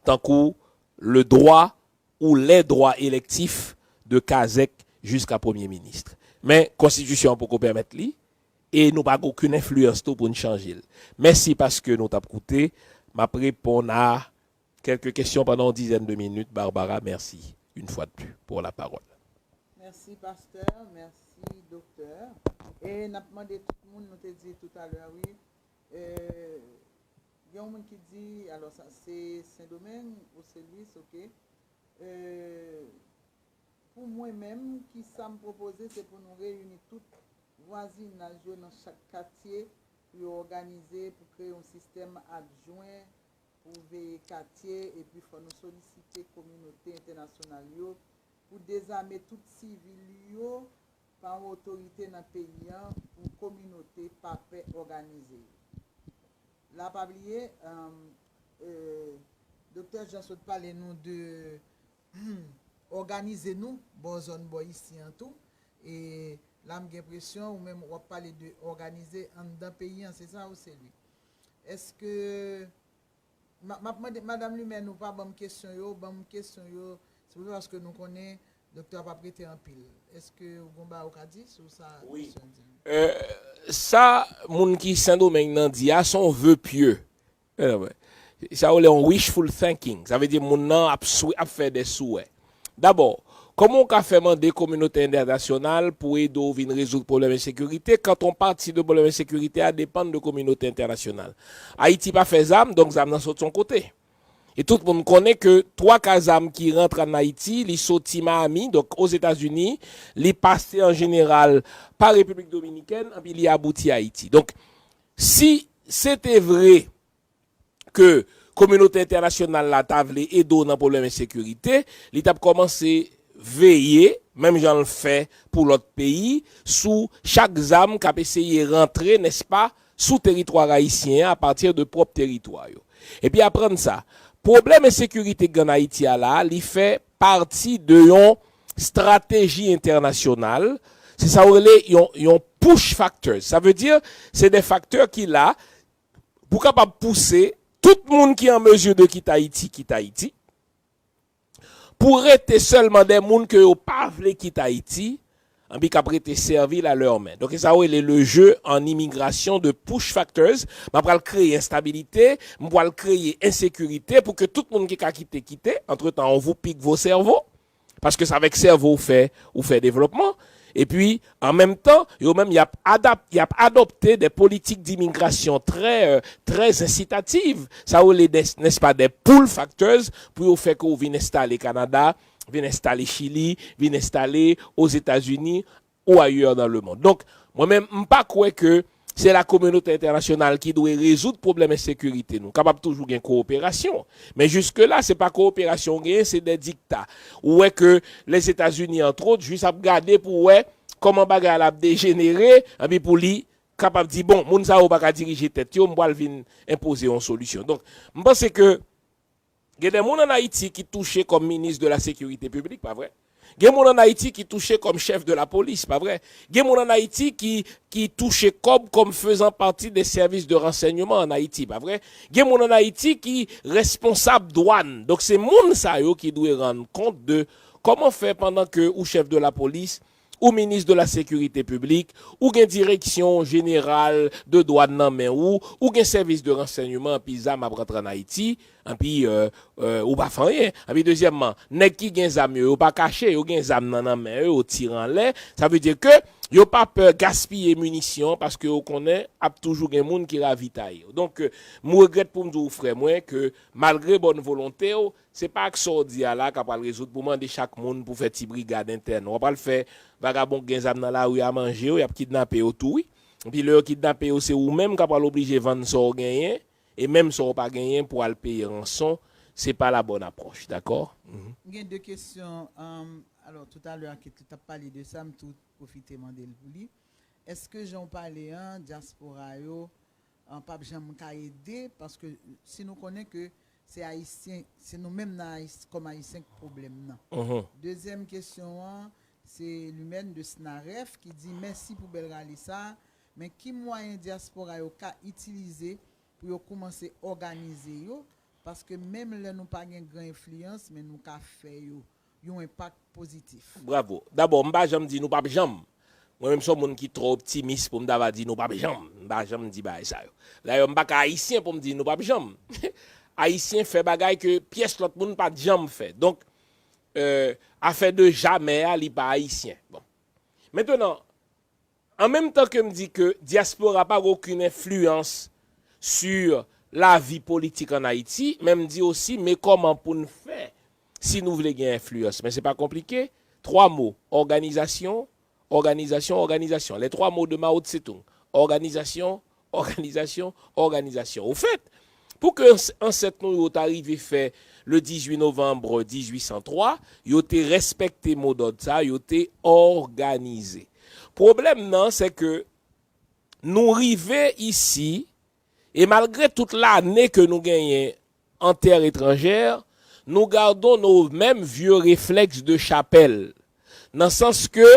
tankou le droit ou les droits électifs de kazèk jiska premye minis. Men, konstitisyon an poko pèmèt li, e nou pa gen okenn enfliyans tou pou n chanje l. Mèsi paske nou t ap koute. M ap reponn a kèlke kesyon pandan yon dizèn de minit. Barbara, mèsi une fois de plus pour la parole. Mèsi, pastè. Mèsi, doktè. E n ap mande tout moun, nou te di toutalè, wi. E, gen yon moun ki di, alò, sa se Sendomeng ou se Lwis, oke. E, pou mwen menm, ki sa m pwopoze, se pou nou reyini tout vwazinaj yo nan chak katye, pou yo òganize, pou kreye yon sistèm adjwen, pou veye katye, epi fò nou solisite kominote entènasyonal yo pou dezame tout sivil yo pa yon otorite nan peyi an pou kominote pa pè òganize yo. La pa bliye, um, euh, Doktè Jean sot pale nou de òganize nou bò zòn bò isi an tou. E la m gen enpresyon ou menm w ap pale de òganize anndan peyi an, se sa ou se li? Èske M ap mande madanm Limè nou pa ban m kesyon yo, ban m kesyon yo, silvouplè, paske nou konnen doktè a p ap rete anpil. Èske ou gon bagay ou ka di sou sa mesye an di? Sa moun ki Sendomeng nan di a se yon ve pye. Sa yo rele yon wishful thinking. Sa vle di moun nan ap swe, ap fè de swè. Dabò, kòman w ka fè mande kominote entènasyonal pou ede w vin rezoud pwoblèm ensekirite, quand yon pati de pwoblèm ensekirite a depann de kominote entènasyonal? Ayiti pa fè zam, donk zam nan sot yon kote. E tout moun konnen ke twa ka zam ki rantre ann Ayiti, li soti Miami, donk Ozetazini, li pase an jeneral pa Repiblik Dominikèn, anpi li abouti Ayiti. Donk, si se te vre ke kominote entènasyonal la ta vle ede w nan pwoblèm ensekirite, li t ap kòmanse veye, menm jan l fè pou lòt peyi, sou chak zam k ap eseye rantre, nèspa, sou teritwa ayisyen an apati de pwòp teritwa yo. Epi aprann sa, pwoblèm ensekirite k gen ann Ayiti a la, li fè pati de yon estrateji entènasyonal, se sa yo rele yon, yon push factors. Sa vle di, se de faktè ki la, pou kapab pouse tout moun ki an mezi de kite Ayiti, kite Ayiti, pou rete sèlman de moun ke yo pa vle kite Ayiti, anpi k ap rete sèvil a lè men. Donk, e sa yo rele le jeu en immigration de push factors. M ap pral kreye enstabilite, m pral kreye ensekirite pou ke tout moun ki ka kite, kite. Antretan, on vous pique vos cerveaux. Paske se avèk sèvo ou fè, ou fè devlopman. Epi, an menm tan, yo menm, y ap adap-, y ap adopte de politik dimigrasyon trè, euh, trè ensitativ. Sa yo rele, nèspa, de pull factors pou yo fè ke w vin enstale Kanada, vin enstale Chili, vin enstale Ozetazini ou ailleurs dans le monde. Donk, mwen menm, m pa kwè ke se la kominote entènasyonal ki dwe rezoud pwoblèm ensekirite nou. Kapab toujou gen kowoperasyon. Men jiske la, se pa kowoperasyon w genyen, se de dikta. Ou wè ke Lèzetazini, antwòt, jis ap gade pou wè kòman bagay la ap dejenere, anpi pou li kapab di, bon, moun sa yo pa ka dirije tèt yo, m pral vin enpoze yon solisyon. Donk, m panse ke gen de moun ann Ayiti ki touche kòm minis de la sekirite piblik, pa vre? Gen moun ann Ayiti ki touche kòm chèf de lapolis, pa vre? Gen moun ann Ayiti ki, ki touche kòb kòm faisant partie des services de renseignement ann Ayiti, pa vre? Gen moun ann Ayiti ki responsab dwàn. Donk, se moun sa yo ki dwe rann kont de kòman fè pandan ke ou chèf de lapolis, ou minis de la sekirite piblik, ou gen direksyon jeneral de dwàn nan men ou, ou gen sèvis de ransèyman, anpi zam ap rantre ann Ayiti, anpi, euh, euh, ou pa fè anyen. Anpi dezyèmman, nèg ki gen zam yo, yo pa kache, yo gen zam nan nan men yo, yo tire anlè. Sa vle di ke yo pa pè gaspiye minisyon paske yo konnen ap toujou gen moun ki ravitaye yo. Donk, euh, m regrèt pou m di w, frè mwen, ke malgre bòn volonte w, se pa ak sa w di a la k ap pral rezoud pou mande chak moun pou fè ti brigad entèn. W ap pral fè vagabon k gen zam nan lari a manje yo, y ap kidnape yo tou, wi. Epi lè yo kidnape yo, se ou menm k ap pral oblije vann sa w genyen, e menm sa w pa genyen pou al peye ranson. Se pa la bòn apwòch, dakò? Mhm. M gen de kesyon. Um, alò, toutalè, Ketly t ap pale de sa, m tou pwofite mande l pou li. Èske jan w pale an, dyaspora yo, an, p ap janm ka ede? Paske si nou konnen ke se Ayisyen, se nou menm nan Ayis-, kòm Ayisyen k pwoblèm nan. Mhm. Dezyèm kesyon an, se Lumène de Snaref ki di, mèsi pou bèl rale sa, men ki mwayen dyaspora yo ka itilize pou yo koumanse òganize yo? Paske menm lè nou pa gen gran enfliyans, men nou ka fè yo yon enpak pozitif. Bravo. Dabò, m pa janm di nou p ap janm. Mwen menm se yon moun ki twò optimis pou m ta va di nou p ap janm. M pa janm di bagay sa yo. Dayè, m pa ka ayisyen pou m di nou p ap janm. Ayisyen fè bagay ke pyès lòt moun pa t janm fè. Donk, euh, afè de jamè a, li pa ayisyen. Bon. Mentnan, an menm tan ke m di ke dyaspora pa gen okenn enfliyans sur lavi politik ann Ayiti, men m di osi, men kòman pou n fè si nou vle gen enfliyans? Men se pa konplike. Twa mo, òganizasyon, òganizasyon, òganizasyon. Les trois mots de Mao Tse-tung. Òganizasyon, òganizasyon, òganizasyon. Ofèt, pou ke ans-, ansèt nou yo ta rive fè le dizui novanm dizuit san twa, yo te respekte modòd sa, yo te òganize. Pwoblèm nan, se ke nou rive isi, e malgre tout lane ke nou genyen an tè etranjè, nou gardon nos mêmes vieux réflexes de chapelle. Nan sans ke,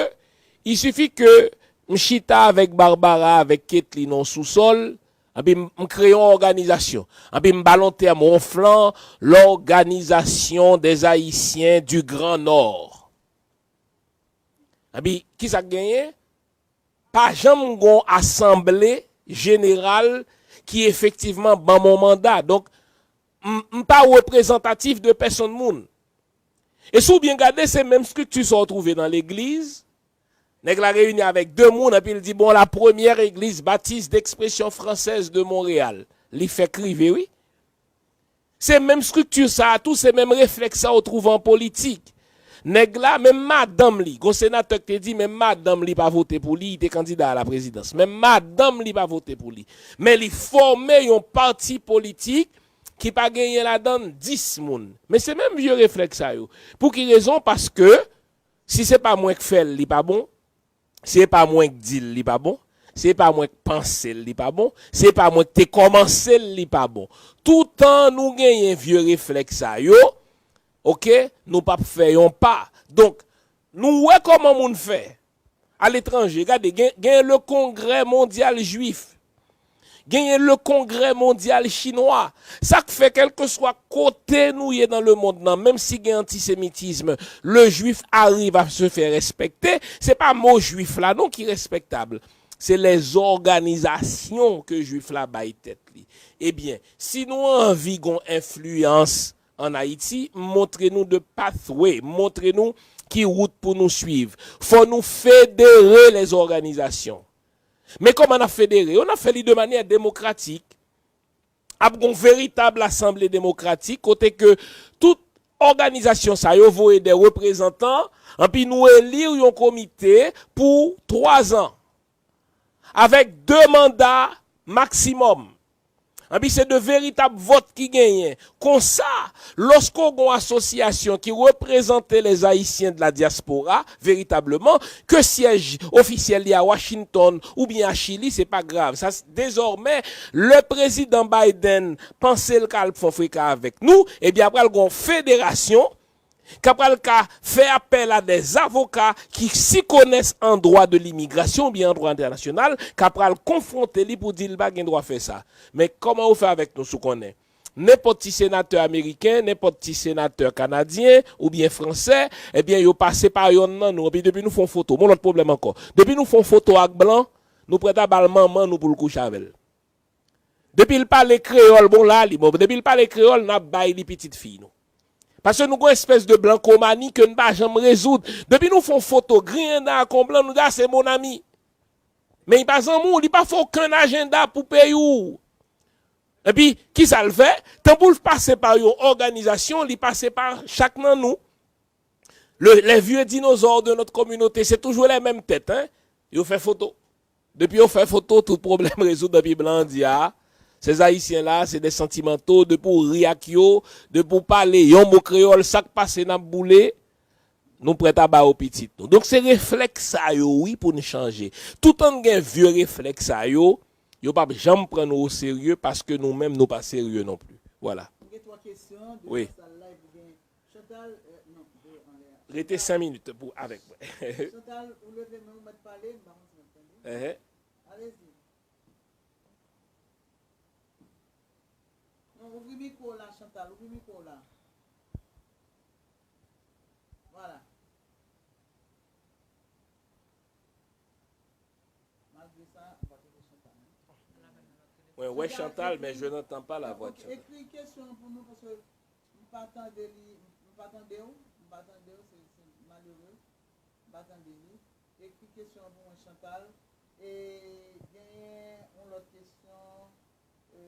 il suffit ke m chita avèk Barbara, avèk Ketly nan sousòl, epi m, m kreye yon òganizasyon. Epi m ba l yon tèm wonflan, l'Organisation des Haïtiens du Grand Nord. Epi, kisa k genyen? Pa janm gon asanble jeneral ki efektivman ban m yon manda. Donk, m, m pa reprezantatif de pèsonn moun. E si w byen gade, se menm estrikti sa w twouve nan legliz. Nèg la reyini avèk de moun, epi l di, bon, la première église baptiste d'expression française de Montréal. Li fèk rive, wi. Se menm estrikti sa a tou, se menm reflèks sa a w twouve an politik. Nèg la, menm madanm li, gon senatè k te di, menm madanm li pa vote pou li, li te kandida a la prezidans. Menm madanm li pa vote pou li. Men li fòme yon pati politik ki pa genyen ladan l dis moun. Men se menm vye reflèks sa yo. Pou ki rezon? Paske si se pa mwen k fè l, li pa bon. Se pa mwen k di l li pa bon. Se pa mwen k panse l li pa bon. Se pa mwen k te kòmanse l li pa bon. Toutan nou genyen vye reflèks sa yo, oke, nou p ap fè yon pa. Donk, nou wè kòman moun fè aletranje. Gade, gen, gen le Congrès Mondial Juif. Genyen le Congrès Mondial Chinois. Sa k fè, kèlkeswa kote nou ye nan lemond nan, menm si gen antisemitism, le juif arrive à se faire respecter. Se pa mo jwif la non ki respektab. Se lèzòganizasyon ke jwif la bay tèt li. Ebyen, si nou anvi gon enfliyans ann Ayiti, montre nou the pathway, montre nou ki wout pou nou swiv. Fò nou federe lèzòganizasyon. Men kòman n ap federe yo? N ap fè li de manyè demokratik. Ap gon veritab asanble demokratik kote ke tout òganizasyon sa yo voye de reprezantan, anpi nou eli yon komite pou twa zan, avèk de manda maksimòm. Anpi se de veritab vòt ki genyen. Konsa, lòske w gon asosyasyon ki reprezante les Haïtiens de la diaspora, veritableman, ke syèj ofisyèl li a Washington oubyen a Chili, se pa grav. Sa, dezòmè, lè prezidan Biden panse l ka al fè freka avèk nou, ebyen, apral gon federasyon k apral ka fè apèl a des avocats qui s'y connaissent en droit de l'immigration oubyen an dwa entènasyonal, k apral konfwonte li pou di l pa gen dwa fè sa. Men kòman yo fè avèk nou, si w konnen? Nenpòt ti senatè ameriken, nenpòt ti senatè kanadyen oubyen fransè, ebyen, yo pase pa yonn nan nou. Epi depi nou fè yon foto, yon lòt pwoblèm ankò. Depi nou fè yon foto ak blan, nou prèt a ba l manman nou pou l kouche avè l. Depi l pale kreyòl, bon, la li, bon, depi l pale kreyòl, n ap bay li pitit fi nou. Paske nou gen yon espès de blankomani ke n pa janm rezoud. Depi nou fè yon foto, griyen dan ak yon blan, nou di, "A, se mon ami." Men li pa zanmi w, li pa fè okenn ajanda pou peyi w. Epi, kisa l fè? Tanpou l pase pa yon òganizasyon, li pase pa chak nan nou. Le, les vieux dinosaures de notre communauté, c'est toujours les mêmes têtes, hein? Yo fè foto. Depi yo fè foto, tout pwoblèm rezoud, epi blan an di, "A, ces Haïtiens-là, c'est des sentimentaux." Depi w ri ak yo, depi w pale yon mo kreyòl, sa k pase n ap boule, nou prèt a ba yo pitit nou. Donk, se reflèks sa yo, wi, pou n chanje. Toutan n gen vye reflèks sa yo, yo p ap janm pran nou oserye paske nou menm, nou pa serye non pli. Vwala. Ou gen twa kesyon, de wi. Nan sal la, epi gen Chantal, euh, non, de anlè a. Rete senk minit pou, avèk mwen. Chantal, ou leve men w mèt pale, m pa konn si m ap tande. Ehe. Allez-y. Non, ouvri mikwo w la, Chantal, ouvri mikwo w la. Voilà. Malgre sa, m pa tande Chantal, non. Mwen wè Chantal, men je n'entends pas la voix de Chantal. Ekri kesyon an pou nou, paske m pa tande li, m pa tande w, m pa tande w, se, se malere. M pa tande li. Ekri kesyon an pou mwen, Chantal. E genyen yon lòt kesyon. E,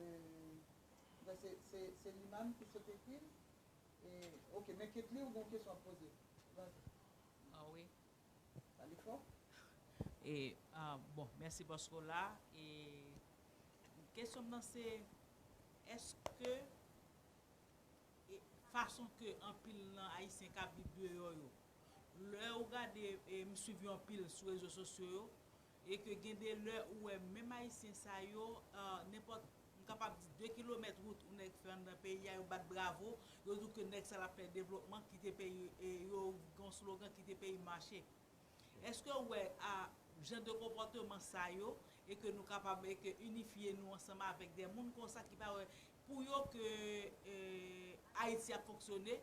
se, se, se Liman ki sot ekri l. E, ok, men Ketly, ou gen yon kesyon ap poze. Vas-y. Ah wi. Pale fò. E, ah, bon, mèsi paske w la. E, kesyon m nan se, èske e fason ke anpil nan Ayisyen k ap viv deyò yo. Lè ou gade, e, m swiv yo anpil sou rezo sosyo yo, e ke gen de lè ou wè menm Ayisyen sa yo, ah, nenpòt, m kapab di de kilomèt wout yon nèg fè anndan peyi a, yo bat bravo, yo di w ke nèg sa l ap fè devlopman, kite peyi, e, yo gen yon slogan, kite peyi m mache. Èske w wè a jan de konpòteman sa yo e ke nou kapab e ke inifye nou ansanm avèk de moun konsa ki pa wè pou yo ke, e, Ayiti ap fonksyone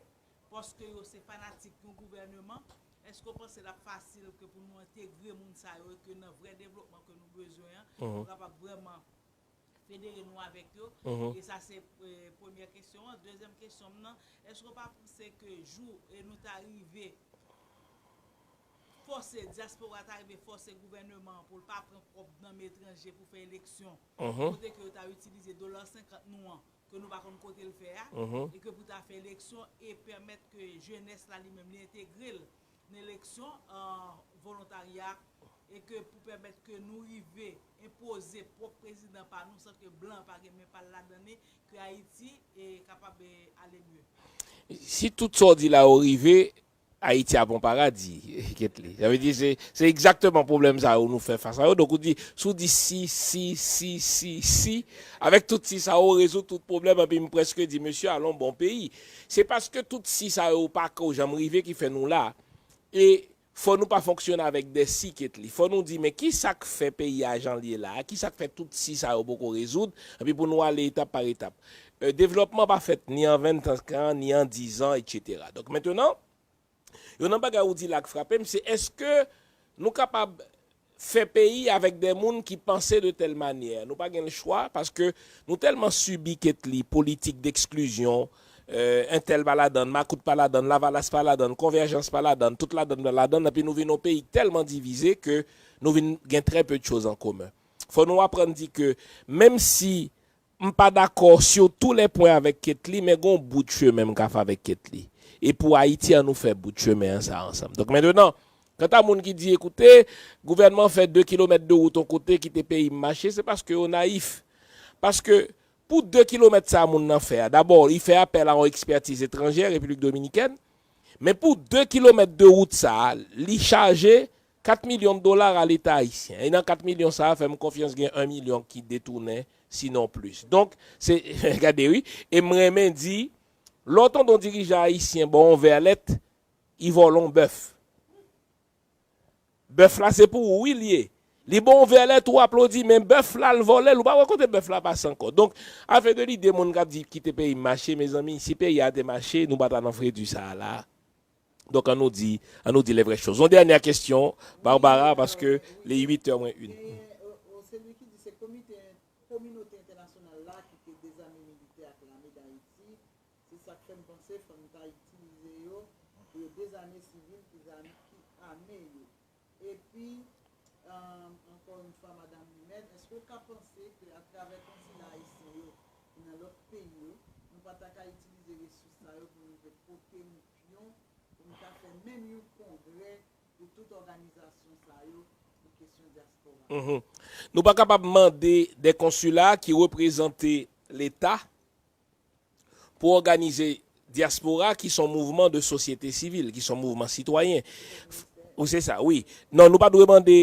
paske yo se fanatik yon gouvèneman? Èske w panse l ap fasil ke pou nou entegre moun sa yo e ke nan vrè devlopman ke nou bezwen an, nou kapab vrèman federe nou avèk yo? E sa se, e, premyè kesyon an. Dezyèm kesyon m nan, èske w pa panse ke jou e nou ta rive fòse, dyaspora ta rive fòse gouvèneman an pou l pa pran kòb nan men etranje pou fè eleksyon, kote ke yo ta itilize dola senkant nou an, ke nou pa konn kote l fè a, e ke pou ta fè eleksyon e pèmèt ke jenès la li menm li entegre l nan eleksyon, an volontarya, e ke pou pèmèt ke nou rive enpoze pwòp prezidan pa nou san ke blan pa gen men pa l ladan li, ke Ayiti e kapab, e, ale mye. Si tout sa w di la yo rive, Ayiti ap yon paradi, Ketly. Sa vle di, se, se egzakteman pwoblèm sa yo nou fè fas a yo. Donk, ou di, si w di si, si, si, si, si, avèk tout si sa yo, ou rezoud tout pwoblèm, epi m prèske di, mesye, alon bon peyi. Se paske tout si sa yo pa ko janm rive ki fè nou la. E fò nou pa fonksyone avèk de si, Ketly. Fò nou di, men ki sa k fè peyi a jan l ye la a? Ki sa k fè tout si sa yo poko rezoud? Epi pou nou ale etap pa etap. E, devlòpman pa fèt ni an vennsenk an, ni an diz an, etsetera. Donk, mentenan, youn nan bagay ou di la k frape m, se èske nou kapab fè peyi avèk de moun ki panse de tèl manyè? Nou pa gen lechwa, paske nou tèlman sibi, Ketly, politik deksklizyon, e, entèl pa ladann, makout pa ladann, lavalas pa ladann, konvèjans pa ladann, tout ladann pa ladann, epi nou vin yon peyi tèlman divize ke nou vin gen trè pe de choz an komen. Fò nou aprann di ke menm si m pa dakò sur tous les points avèk Ketly, men gon bout chemen m ka fè avèk Ketly. E pou Ayiti an, nou fè bout chemen an sa ansanm. Donk, mentenan, kanta moun ki di, ekoute, gouvènman fè de kilomèt de wout yon kote, kite peyi m mache, se paske yo nayif. Paske pou de kilomèt sa moun nan fè a, dabò, li fè apèl a yon ekspètiz etranjè, Repiblik Dominikèn, men pou de kilomèt de wout sa a, li chaje kat milyon dola a Leta ayisyen. E nan kat milyon sa a, fè m konfyans, gen en milyon ki detounen, sinon plis. Donk, se, gade wi, e m renmen di, lè w tande yon dirijan ayisyen ba w yon vè lèt, li vòlè yon bèf. Bèf la, se pou ou, wi, l ye. Li ba w vè lèt, ou aplodi, men bèf la, l vòlè l, ou pa wè kote bèf la pase ankò. Donk, afè de lide, moun k ap di kite peyi m mache, mezanmi, si peyi a te mache, nou pa ta nan fredi sa a la. Donk, ann nou di, ann nou di les vraies choses. Yon dènyè kesyon, Barbara, paske li uit è mwen en. Gen, o, o, se li ki di se komite, kominote entènasyonal la ki te dezame militè ak lame Dayiti. Se sa k fè m panse fò n ta itilize yo pou yo dezame sivil ki zam-, ki ame yo. Epi, um, ankò yon fwa, Madanm Limèn, èske w ka panse ke atravè konsila ayisyen yo ki nan lòt peyi yo, nou pa ta ka itilize resous sa yo pou nou te pote yon pyon, pou nou ta fè menm yon kongrè pou tout òganizasyon sa yo pou kesyon dyaspora? Mhm. Nou pa kapab mande de konsila ki reprezante Leta pou òganize dyaspora ki se yon mouvman de sosyete sivil, ki se yon mouvman sitwayen. F-, wi, se sa, wi. Non, nou pa dwe mande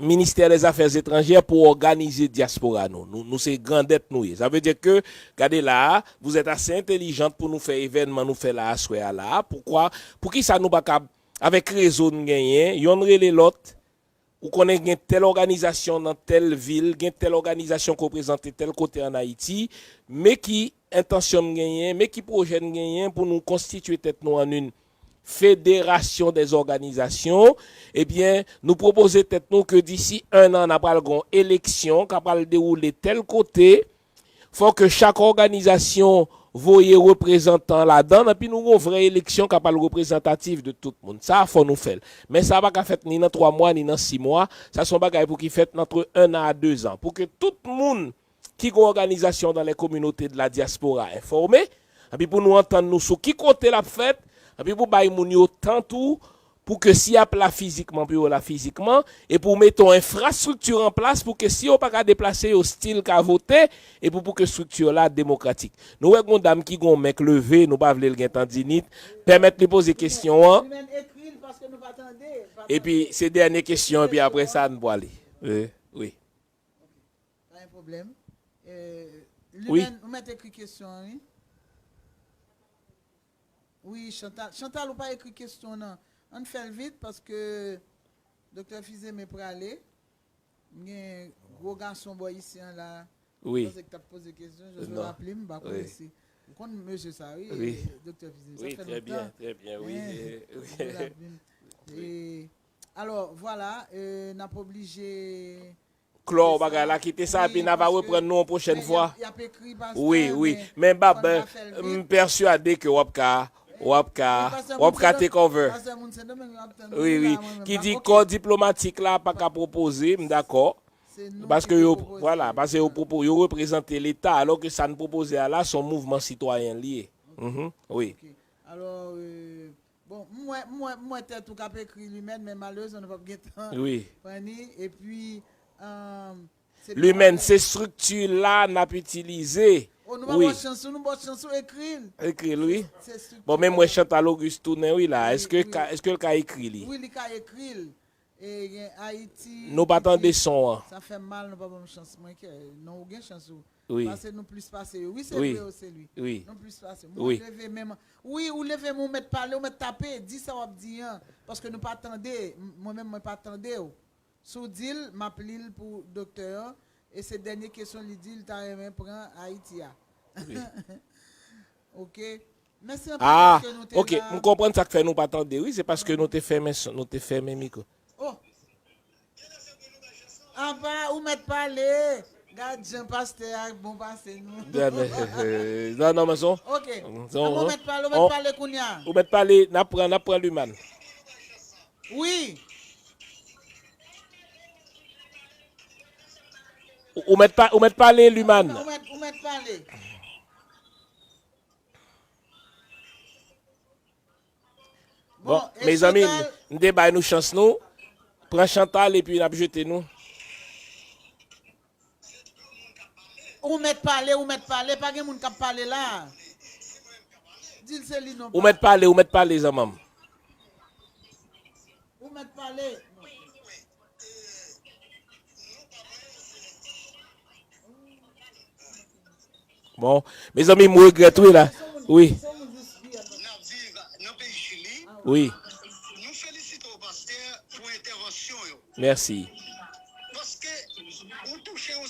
Ministè dè Zafè Etranjè pou òganize dyaspora nou. Nou, nou se grandèt nou ye. Sa vle di ke, gade la a, vous êtes assez intelligente pou nou fè evènman nou fè la aswè a la a. Poukwa, poukisa nou pa ka, avèk rezo n genyen, yonn rele lòt, ou konnen gen tèl òganizasyon nan tèl vil, gen tèl òganizasyon k reprezante tèl kote ann Ayiti, men ki entansyon n genyen, men ki pwojè n genyen pou nou konstitye tèt nou an yon federasyon dè òganizasyon, ebyen, nou pwopoze tèt nou ke disi en an, n a pral gen yon eleksyon k a pral dewoule tèl kote, fò ke chak òganizasyon voye reprezantan ladan l, epi nou gen yon vrè eleksyon k ap al reprezantatif de tout moun. Sa a, fò nou fè l. Men sa a pa ka fèt ni nan twa mwa, ni nan sis mwa. Sa se yon bagay pou ki fèt antre un an a deux ans. Pou ke tout moun ki gen òganizasyon dans les communautés de la diaspora enfòme, epi pou nou antann nou sou ki kote l ap fèt, epi pou bay moun yo tan tou, pou ke si y ap la fizikman, pou yo la fizikman, e pou mete yon enfrastrikti an plas, pou ke si yo pa ka deplase, yo still ka vote, e pou, pou ke estrikti la demokratik. Nou wè gon dam ki gon men k leve, nou pa vle l gen tandinit, pèmèt li poze kesyon an. Li menm ekri l paske nou pa tande, pa tande. Epi, se dènye kesyon, epi apre sa, n pwale. Wi, wi. Pa gen pwoblèm. Eh, wi. Limèn, ou mèt ekri kesyon an, wi. Wi, Chantal. Chantal, ou pa ekri kesyon nan. Ann fè l vit, paske Doktè Fils-Aimé prale. M gen gwo gason bò isi an la. Wi. Panse k t ap poze kesyon, Josué raple m, m pa konnen si. Ou konn mesye sa, wi, Doktè Fils-Aimé. Sa fè lontan. Wi, trè byen, trè byen, wi. Wi. Alò, vwala, eh, n ap oblije klò bagay la, kite sa, epi n a va reprann nou yon pwochèn fwa. Wi, wi. Men, Bab, m pèswade ke w ap ka, w ap ka, w ap ka take over. Wi, wi. Ki di kò diplomatik la pa ka pwopoze, m dakò. Paske yo, vwala, paske yo pwopo-, yo reprezante Leta, alò ke sa n pwopoze a la, se yon mouvman sitwayen li ye. Mhm, wi. Alò, eh, Bon, m wè, m wè, m wè tèt ou k ap ekri Limèn, men malerezman nou p ap gen tan. Wi. Fanny, epi, um, se Limèn, se estrikti la n ap itilize. O, nou pa ba w chans ou, nou ba w chans ou ekri l. Ekri l, wi. Se, se estrikti la. Bon, men m wè Chantal Auguste tounen, wi, la. Èske ka, èske l ka ekri li? Wi, li ka ekri l. E gen Ayiti. Nou pa tande son an. Sa fè m mal, nou pa ban m chans. Mwen kè, non, ou gen chans ou. Wi. Pase nou plis pase yo. Wi, se vre, se li. Wi. Nou plis pase. Mwen leve men m. Wi, ou leve men, ou mèt pale, ou mèt tape, di sa w ap di an. Paske nou pa tande. M-, mwen menm, mwen pa tande w. Si w di l, m ap li l pou doktè an. E se dènye kesyon li di, li ta renmen pran Ayiti a. Wi. Ok. Mèsi anpil paske nou te la. Ah, ok, m konprann sa k fè nou pa tande. Wi, se paske nou te fèmen son, nou te fèmen mikwo. Oh! Apa, ou mèt pale. Gad jan pastè a bon pase nou. Non, non, men son. Ok. Apa, ou mèt pale, ou mèt pale kounye a. Ou mèt pale, n ap pran, n ap pran Luman. Wi. Ou, ou mèt pa, ou mèt pale, Luman. Ou mèt, ou mèt pale. Bon, bon, e mezanmi, Chantal? M te bay nou chans nou. Pran Chantal epi n ap jete nou. Ou mèt pale, ou mèt pale, pa gen moun k ap pale la. Di l se li non. Ou mèt pale, ou mèt pale, zanmanm. Ou mèt pale. Bon, mezanmi, m regrèt, wi, la. Wi. Wi. Mèsi.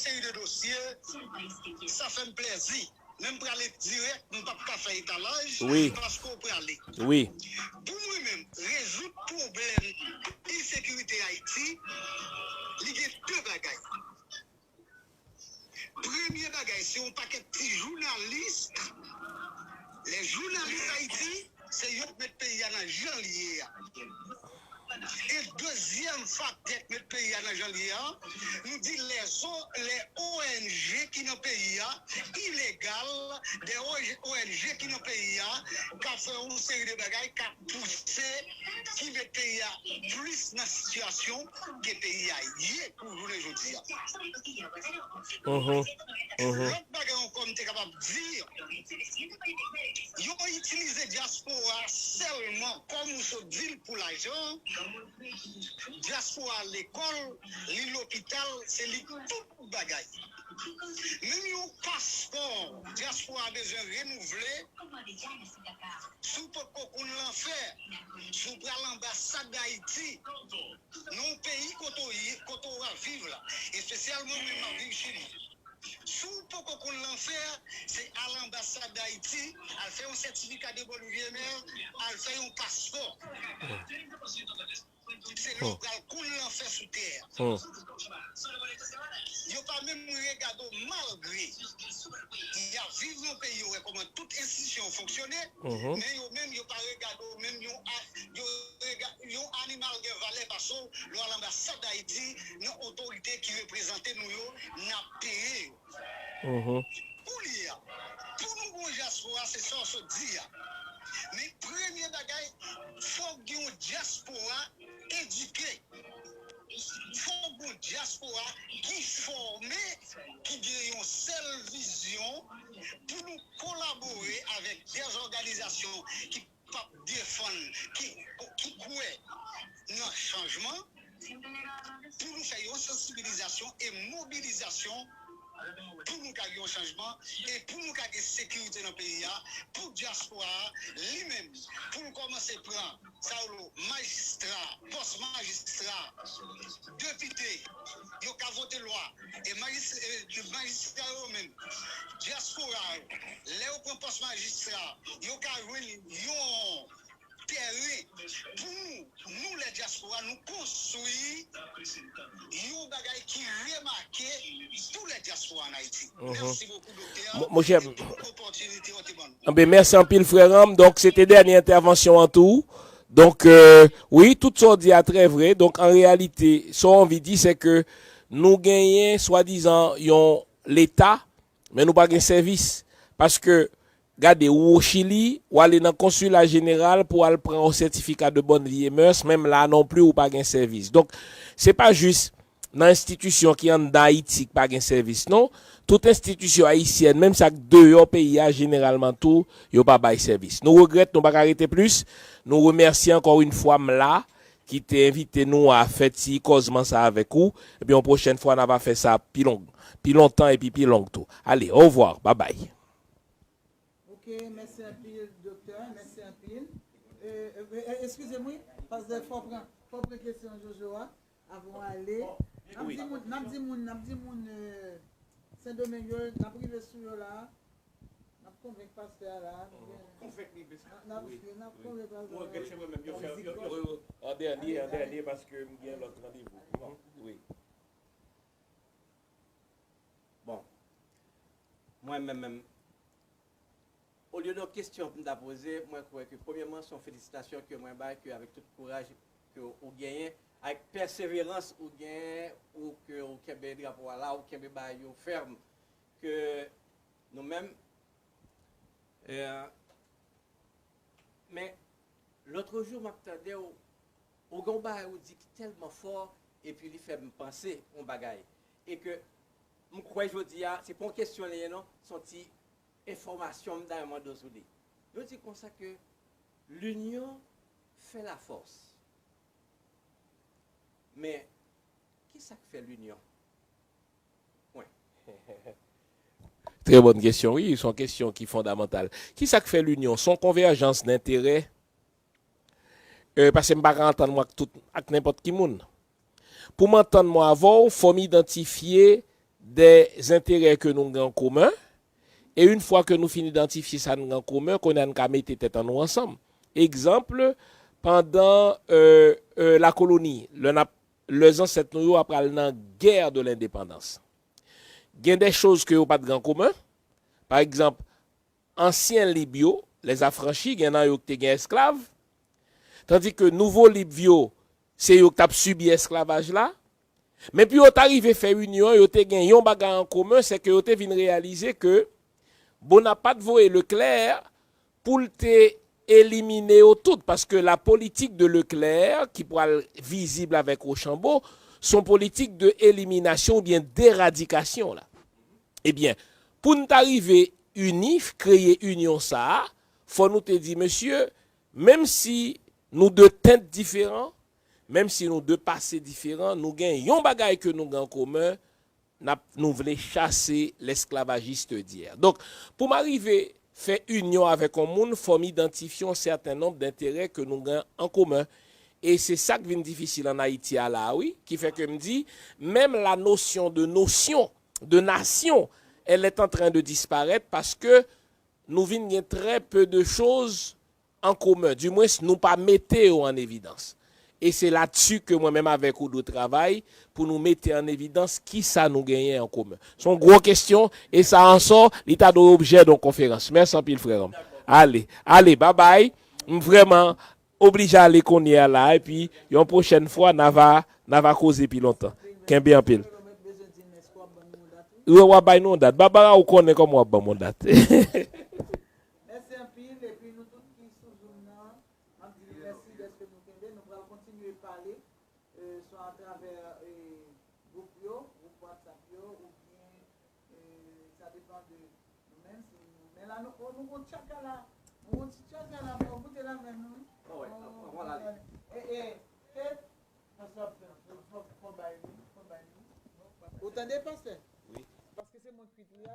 seri de dosye, sa fè m plèzi. Men m prale dirèk, m p ap ka fè etalaj, wi, paske w prale. Wi. Pou mwen menm, rezoud pwoblèm ensekirite Ayiti, li gen de bagay. Premye bagay, se yon pakèt ti jounalis. Lè jounalis Ayiti, se yo k met peyi a nan jan l ye a. E dezyèm faktè k met peyi a nan jan l ye a, nou di lè zo-, lè O N G ki nan peyi a ilegal, de O N G ki nan peyi a k ap fè yon seri de bagay k ap pouse, ki met peyi a plis nan sitiyasyon ke peyi a ye pou jounen jodi a. Mhm. Mhm. Lòt bagay ankò m te kapab di, yo itilize dyaspora sèlman kòm ou sot di l pou lajan. Dyaspora lekòl, li lopital, se li tout bagay. Menm yon paspò, dyaspora bezwen renouvle. Si w potko konn lanfè, si w pral anbasad Dayiti, nan yon peyi kote w ye, kote w ap viv la, espesyalman mwen m ap viv Chili. Si w poko konn lanfè, se al anbasad Dayiti, al fè yon sètifika de bonne vie, al fè yon paspò. Se lè w pral konn lanfè sou tè a. Yo pa menm regade w malgre y ap viv nan peyi yo, wè kòman tout enstitisyon yo fonksyone, men yo menm yo pa regade w menm yon a-, yo rega-, yon animal gen valè pase w lè w al anbasad Dayiti nan otorite ki reprezante nou yo, n ap peye yo. Kounye a, pou nou gen yon dyaspora, se sa w sot di a. Men premye bagay, fòk gen yon dyaspora edike. Fòk gen yon dyaspora ki fòme, ki gen yon sèl vizyon pou nou kolabore avèk dè òganizasyon ki p ap defann, ki, ki kwè nan chanjman, pou nou fè yon sansibilizasyon e mobilizasyon pou nou ka gen yon chanjman e pou nou ka gen sekirite nan peyi a, pou dyaspora a li menm, pou l kòmanse pran sa yo rele majistra, pòs majistra, depite, yo ka vote lwa, e majis-, e majistra yo menm, dyaspora yo, lè yo pran pòs majistra, yo ka jwenn yon tèren pou nou, nou lè dyaspora, nou konstwi yon bagay ki remake pou lè dyaspora an Ayiti. Mèsi bokou, doktè, pou opòtinite w te ban nou. Anben, mèsi anpil, frè Ram. Donk, se te dènye entèvansyon an tou. Donk, euh, wi, tout sa w di a trè vre. Donk, an reyalite, sa w anvi di, se ke nou genyen, swadizan, yon Leta, men nou pa gen sèvis. Paske, gade, ou o Chili, ou ale nan konsila jeneral pou al pran yon sètifika de bonne vie et mœurs, menm la non pli, ou pa gen sèvis. Donk, se pa jis nan enstitisyon ki anndan Ayiti k pa gen sèvis, non. Tout enstitisyon ayisyèn, menm sa k deyò peyi a, jeneralman tou, yo pa bay sèvis. Nou regrèt, nou pa ka rete plis. Nou remèsye ankò yon fwa M la, ki te envite nou a fè ti kòzman sa avèk ou. Epi yon pwochèn fwa, n a va fè sa pi long, pi lontan epi pi long tou. Ale, ovwa, babay. Ok, mèsi anpil, doktè, mèsi anpil. E, e, e, eskize m, wi, paske fò pran, fò pran kesyon Jojo a, avan w ale. N ap di moun, n ap di moun, n ap di moun, e, Sendomeng yo, n ap rive sou yo la. N ap konvenk pastè a la. Konvenk li, n ap, n ap konvenk pastè a. Mwen regrèt se mwen menm yo fè, yo, yo, yo, an dènye, an dènye, paske m gen lòt randevou. Wi. Bon. Mwen menm menm, olye de kesyon pou m ta poze, mwen kwè ke premyèman, se yon felisitasyon ke mwen bay, ke avèk tout kouraj ke ou genyen, avèk pèseverans ou genyen, ou ke ou kenbe drapo a la, ou kenbe bagay yo fèm, ke nou menm, e, men, lòt jou, m ap tande w, ou gen yon bagay ou di ki tèlman fò, epi li fè m panse yon bagay. E ke m kwè jodi a, se pa yon kesyon li ye non, se yon ti enfòmasyon m ta renmen mande w sou li. Yo di konsa ke l'union fait la force. Men, ki sa k fè l'union? Pwen. Trè bòn kesyon, wi, se yon kesyon ki fondamantal. Ki sa k fè l'union? Se yon konvèjans denterè. E, paske m pa ka antann mwen ak tout, ak nenpòt ki moun. Pou m antann mwen avè w, fò m idantifye des intérêts ke nou gen an komen, e yon fwa ke nou fin idantifye sa n gen an komen, kounye a n ka mete tèt an nou ansanm. Egzanp, pandan euh, euh, lakoloni, lè n ap, lè zansèt nou yo ap pral nan guerre de l'indépendance, gen de choz ke yo pa t gen an komen. Pa egzanp, ansyen lib yo, les affranchis, gen nan yo ki te gen esklav, tandi ke nouvo lib yo, se yo ki t ap sibi esklavaj la. Men pou yo ta rive fè inyon, yo te gen yon bagay an komen, se ke yo te vin reyalize ke Bonapat voye Leclerc pou l te elimine yo tout, paske la politique de Leclerc, ki pral vizib avèk Rochambeau, se yon politik de eliminasyon oubyen deradikasyon la. Ebyen, pou n ta rive ini, kreye inyon sa a, fò nou te di, mesye, menm si nou de tèt diferan, menm si nou de pase diferan, nou gen yon bagay ke nou gen an komen, n ap, nou vle chase lesklavajis dyè. Donk, pou m arive fè inyon avèk yon moun, fò m idantifye yon sèten nonb denterè ke nou gen an komen. E se sa k vin difisil ann Ayiti a la a, wi, ki fè ke m di, menm la notion de notion, de nation, elle est en train de disparaître paske nou vin gen très peu de choses en commun. Dimwens, nou pa mete yo an evidans. E se ladsi ke mwen menm avèk ou dwe travay pou nou mete an evidans kisa nou genyen an komen. Se yon gwo kesyon, e sa ansò, li ta dwe objè de yon konferans. Mèsi anpil, frè m. Ale, ale, babay. M vrèman oblije ale kounye a la, epi yon pwochèn fwa, n a va, n a va koze pi lontan. Kenbe anpil. Wi, w ap bay nou yon dat. Babara, ou konnen kòman w ap ban m yon dat. Mèsi anpil, epi nou tout ki sou Zoom nan, m ap di nou mèsi dèske nou kenbe. Nou pral kontinye pale, euh, swa atravè, euh, gwoup yo, gwoup WhatsApp yo, oubyen, euh, sa depann de nou menm, si nou, men la, nou, oh, nou gon tchakala, nou gon ti tchakala, bon, goute la men nou. Bon, wè, bon, bon, bon, la, ale. E, e, e, pastè ap fè, fò, fò, fò bay li, fò bay li. Ou tande, pastè? Wi. Paske se mwen ki pi a,